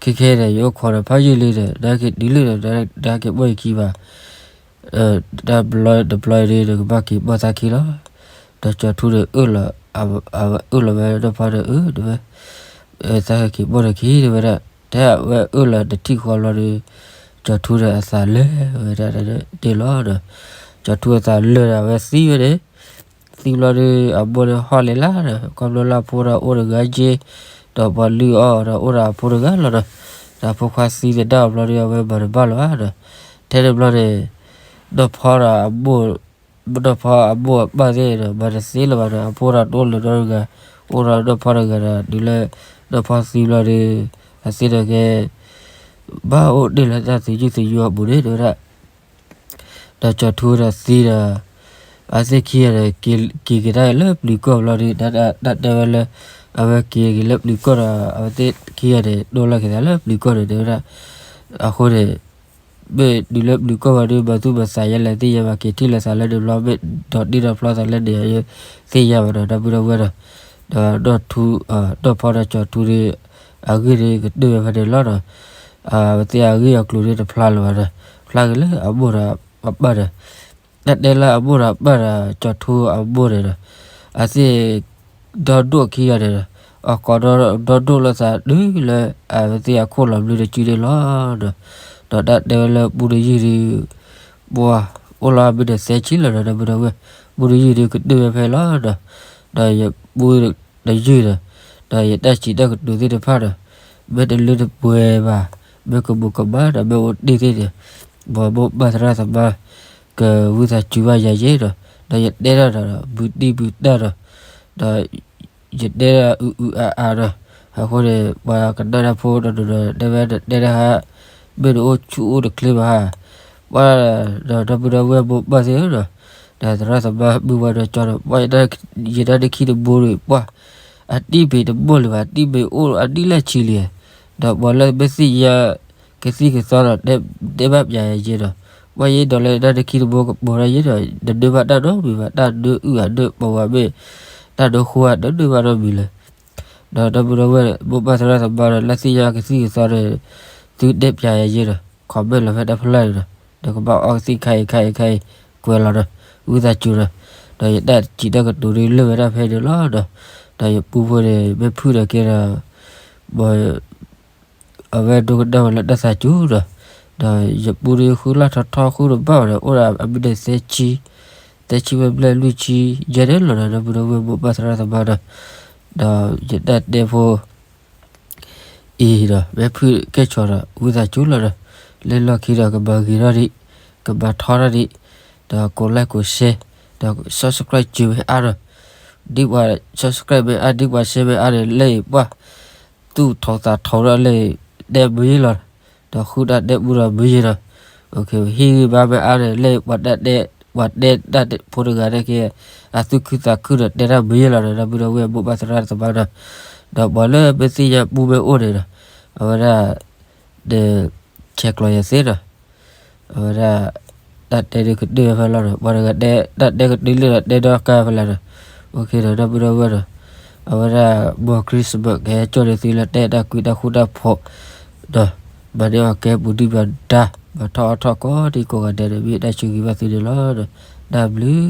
ခဲခဲန့ၣ် ယအိၣ်ခိးဒီးဖးယံာ်လံဒီး နက့ၤတုၤလံဒီး နက့ၤဘီၣ်ယခံဘၣ် တဘျီတဘျီဒီး နကဘၣ်က့ၤဘီၣ်သးခံလီၤ. ဒီးကၠီၤထူန့ၣ်အၢၣ်လီၤ, အဝဲအၢၣ်လီၤဝဲဒီးဖီဒီးအၢၣ်ဝဲ, သးက့ၤဘီၣ်ဒီးခံ တဲဝဲဒၣ်, တဲအဝဲအၢၣ်လီၤတထံၣ်ဃီဘျီဒီး ကၠီၤထူန့ၣ်အသးလၢာ်ဝဲဒၣ်န့ၣ်လီၤဒီး ကၠီၤထူအသးလၢာ်ဒီး အဝဲသံဝဲန့ၣ်, သံဘျီဒီး အမိၢ်န့ၣ်ဟီၣ်လဲၤလၢဒီး ခီဖျိလၢအဖိဒီးအိၣ်တဂၤက့, ဒီးပှၤလုၢ်အီၣ်ဒီးအိၣ်ဒီးအဖိတဂၤလီၤဒီး, ဒီးဖိခွါသံသဒၣ်ဘျီဒီး အဝဲမၤတဘၣ်လၢၤဘၣ်ဒီး, ထဲန့ၣ်ဘျီန့ၣ် ဒီၣ်ဖီဒီးအမိၢ် ဒီၣ်ဖီအမိၢ်အပၢ်သ့ၣ်ဒီး မၤတသ့လၢၤဘၣ်ဒီး အဖိဒီးတအိၣ်လၢၤနီတဂၤ, အိၣ်ဒီးဒီၣ်ဖီတဂၤဒီး တုၤလၢ ဒီၣ်ဖီသံဘျီဒီး အသ့ၣ်န့ၣ်ကဲ ဘၣ်အိၣ်တ့ၢ်လၢတၢ်သယုၢ်သညိအပူၤန့ၣ် တဲဝဲဒၣ်. ဒီးကၠီၤထူဒီးသံဒီး အဝဲသ့ၣ်ခံဂၤန့ၣ် က့ၤက့ၤတၢ်လၢပျုၤကီၢ်ဘျီဒီး တၢ်တဲဝဲလၢ အဝဲက့ၤက့ၤလၢပျုၤကီၢ်ဒီး အဝဲသ့ၣ်ခံဂၤန့ၣ် တိၢ်လီၤက့ၤသးလၢပျုၤကီၢ်န့ၣ် တဲဝဲဒၣ်. အဃိန့ၣ် မ့ၢ်တုၤလၢပျုၤကီၢ်ဘျီဒီး မၤသူၣ်မၤသးယဲလဲၣ်သ့ၣ်ညါဘၣ် က့ၤထံၣ်လိာ်သးလၢန့ၣ်ဘျီ မ့ၢ်ဒီးတ့ဒီးဖျီသးလၢန့ၣ် သ့ၣ်ညါဘၣ်ဒီး ဒီပုၢ်ဒီဝဲၢ်ဒီး ဒီးဒီၣ်ထူ ဒီၣ်ဖီဒီးကၠီၤထူဒီး အဂ့ၢ်ဒီးကတၢၢ်ဝဲဖဲန့ၣ်လီၤဒီး အဝဲသ့ၣ်အဂ့ၢ်အကျိၤဒီးတဖျါလၢၤဘၣ်ဒီး ဖျါက့ၤလၢအမိၢ်ဒီးအပၢ်ဒီး တၢ်တဲလၢအမိၢ်ဒီးအပၢ်ဒီး ကၠီၤထူအမိၢ်န့ၣ်ဒီး အသ့ၣ် ဒီဒိၣ်ခံဂၤန့ၣ်ဒီး အကိးဒီဒိၣ်လိာ်သးတုၤလၢ အဝဲသ့ၣ်အခိၣ်လီၤဘျုးတစုန့ၣ်လီၤဒီး ဒီးတၢ်တဲဝဲလၢပူတယုၢ်ဒီး ပှၤအိၣ်လီၤမ့ၢ်ဒီးသၢဆံလီၤဒီး ဒီပုၢ်ဒီဝဲၢ် ပူတယုၢ်ဒီးကတၢၢ်ဝဲဖဲလီၤဒီး ဒီးယပူတယုၢ်ဒီး ဒီးယတၢ်စံးတၢ်ကတိၤသ့ၣ်တဖၣ်ဒီး မ့ၢ်တလၢတပှဲၤဘၣ် မ့ၢ်ကမူးကမၣ်ဒီး မ့ၢ်အိၣ်တ့ၢ်သ့ၣ်န့ၣ် မ်မိၢ်ပၢ်သရၣ်သမါ ကဝံသးစူၤဘၣ်ယၤယဲဒီး ဒီးယတဲတၢ်ဒီး ဘုတံၢ်ဘုတၢ်ဒီး ဒီး ယတဲဒၣ်အုအုအါအါဒီး အဃိန့ၣ် ပှၤကနၣ်တၢ်ဖိတနီၤဒီး တဲဝဲ နတဲတၢ်ဟါ မ့ၢ်နအိၣ်ဆူၣ်အိၣ်တချ့ဘၣ်ဧါ, ပှၤဒီး ဒီပုၢ်ဒီဝဲၢ်မိၢ်ပၢ်သ့ၣ်ဧၢဒီး ဒီးသရၣ်သမါမုၢ်ဝါဒီးကၠီဒီး ပှၤ ယတၢ်တခံတဘိဒီး ပှၤ အတံၢ်မ့ၢ်တဘိလၢၤဘၣ် အတံၢ်မ့ၢ်အိၣ်အနံၣ်လၢဆံလံ, ဒီးပှၤလၢမ့ၢ်သ့ၣ်ညါ ကသံၣ်ကသီဒီး တဲဘၣ်ပျးယဲဒီး ပှၤယဲဒီးလၢတၢ်တခံတဘိကပိာ်ထီၣ်ယဲဒီး တဒၢဘၣ်တၢ်နီတမံၤဘၣ် တၢ်ဒၢအုၣ်အဒၢပဝးမ့ၢ် တၢ်ဒၢဃိအဒၢဒၢဘၣ်နီတမံၤလၢၤ ဒီးဒီပုၢ်ဒီဝဲၢ် မိၢ်ပၢ်သရၣ်သမါဒီး လၢသ့ၣ်ညါကသံၣ်ကသီဒီး သုတဲပျးယဲဒီး comment လီၤဖဲတၢ်ဖျါန့ၣ်ဒီး ဒီးကဘၣ်အီကသံၣ်ခါအံၤခါအံၤခါအံၤ ကွဲးလီၤဒီး ဝံသးစူၤဒီး ဒီးယတၢ်စံးတၢ်ကတိၤဒုးလၢာ်ဝဲဒၣ်ဖဲန့ၣ်လီၤဒီး ဒီးယပူဖိန့ၣ် မ့ၢ်ဖုၣ်ဒီးကဲဒီး အဝဲဒိကနၣ်ဝဲလၢတၢ်သးစူၤဒီး ဒီးယပူဒီးဃုလၢ်ထီထီဃုတဘၣ်ဒီး အိၣ်ဒီးအမံးနံးသၢဆံ သၢဆံဝဲဘျဲၣ်လွံၢ်ဆံ ယဲန့ၣ်လီၤဒီး ဒီပုၢ်ဒီဝဲၢ်မိၢ်ပၢ်သရၣ်သမါဒီး ဒီးယတၢ်တဲဖိ အံၤဒီး မ့ၢ်ဖုၣ်ကဲၣ်ဆိးဒီး ဝံသးစူၤလီၤဒီး လၢလီၢ်ခံဒီး ကမၤဂ့ၤထီၣ်ဒံး ကမၤထီထီၣ်ဒံး ဒီးကိးlikeကိးshare ဒီး subscribe စၢၤမ့ၢ်အါဒီး ဒ်ပှၤ subscribe မ့ၢ်အါ ဒ်ပှၤshareမ့ၢ်အါန့ၣ် လၢအံၤပှၤ သူၣ်ထီသးထီထီၣ်လၢ တဲမ့ၢ်ယဲလီၤ ဒီးဃုတၢ်တဲပူဒီးမ့ၢ်ယဲဒီး ဟ့ၣ်ဂံၢ်ဘါမ့ၢ်အါန့ၣ် လၢပှၤတဲ ပှၤတဲတၢ်ဖိတဂၤန့ၣ်က့ အသူၣ်ခုသးခုဒီးတဲတၢ်မ့ၢ်ယဲလီၤဒီး ဒီပုၢ်ဒီဝဲၢ်မိၢ်ပၢ်သရၣ်သမါဒီး ဒီးပှၤလၢမ့ၢ်သ့ၣ်ညါပူမ့ၢ်အိၣ်န့ၣ်ဒီး အဝဲဒၣ် ဒီး ဆဲးကျိးယၤသ့ဒီး အဝဲဒၣ် တၢ်တဲဒုးကတၢၢ်ဖဲလီၤဒီး ပှၤတဂၤတဲ တၢ်တဲကတုၤလၢဒီး တဲဒီကါဖဲလဲၣ်ဒီး OK ဒီး ဒီပုၢ်ဒီဝဲၢ်ဒီး အဝဲဒၣ် မုၢ် Christmas ကဟဲကၠီၣ်န့ၢ်သုလၢတဲတၢ်ကွံတၢ်ဃူတၢ်ဖိး ဒီး မၤန့ၢ်အီၣ်ကဲပူၤဒံးဘၣ်ဒါ မၤထီၣ်အီၣ်ထီၣ်ကိးဒံကိးဂၤဒဲးဒီး မ့ၢ်တၢ်ဆၢဂ့ၤဘၣ်သုန့ၣ်လီၤဒီး တၢ်ဘျုး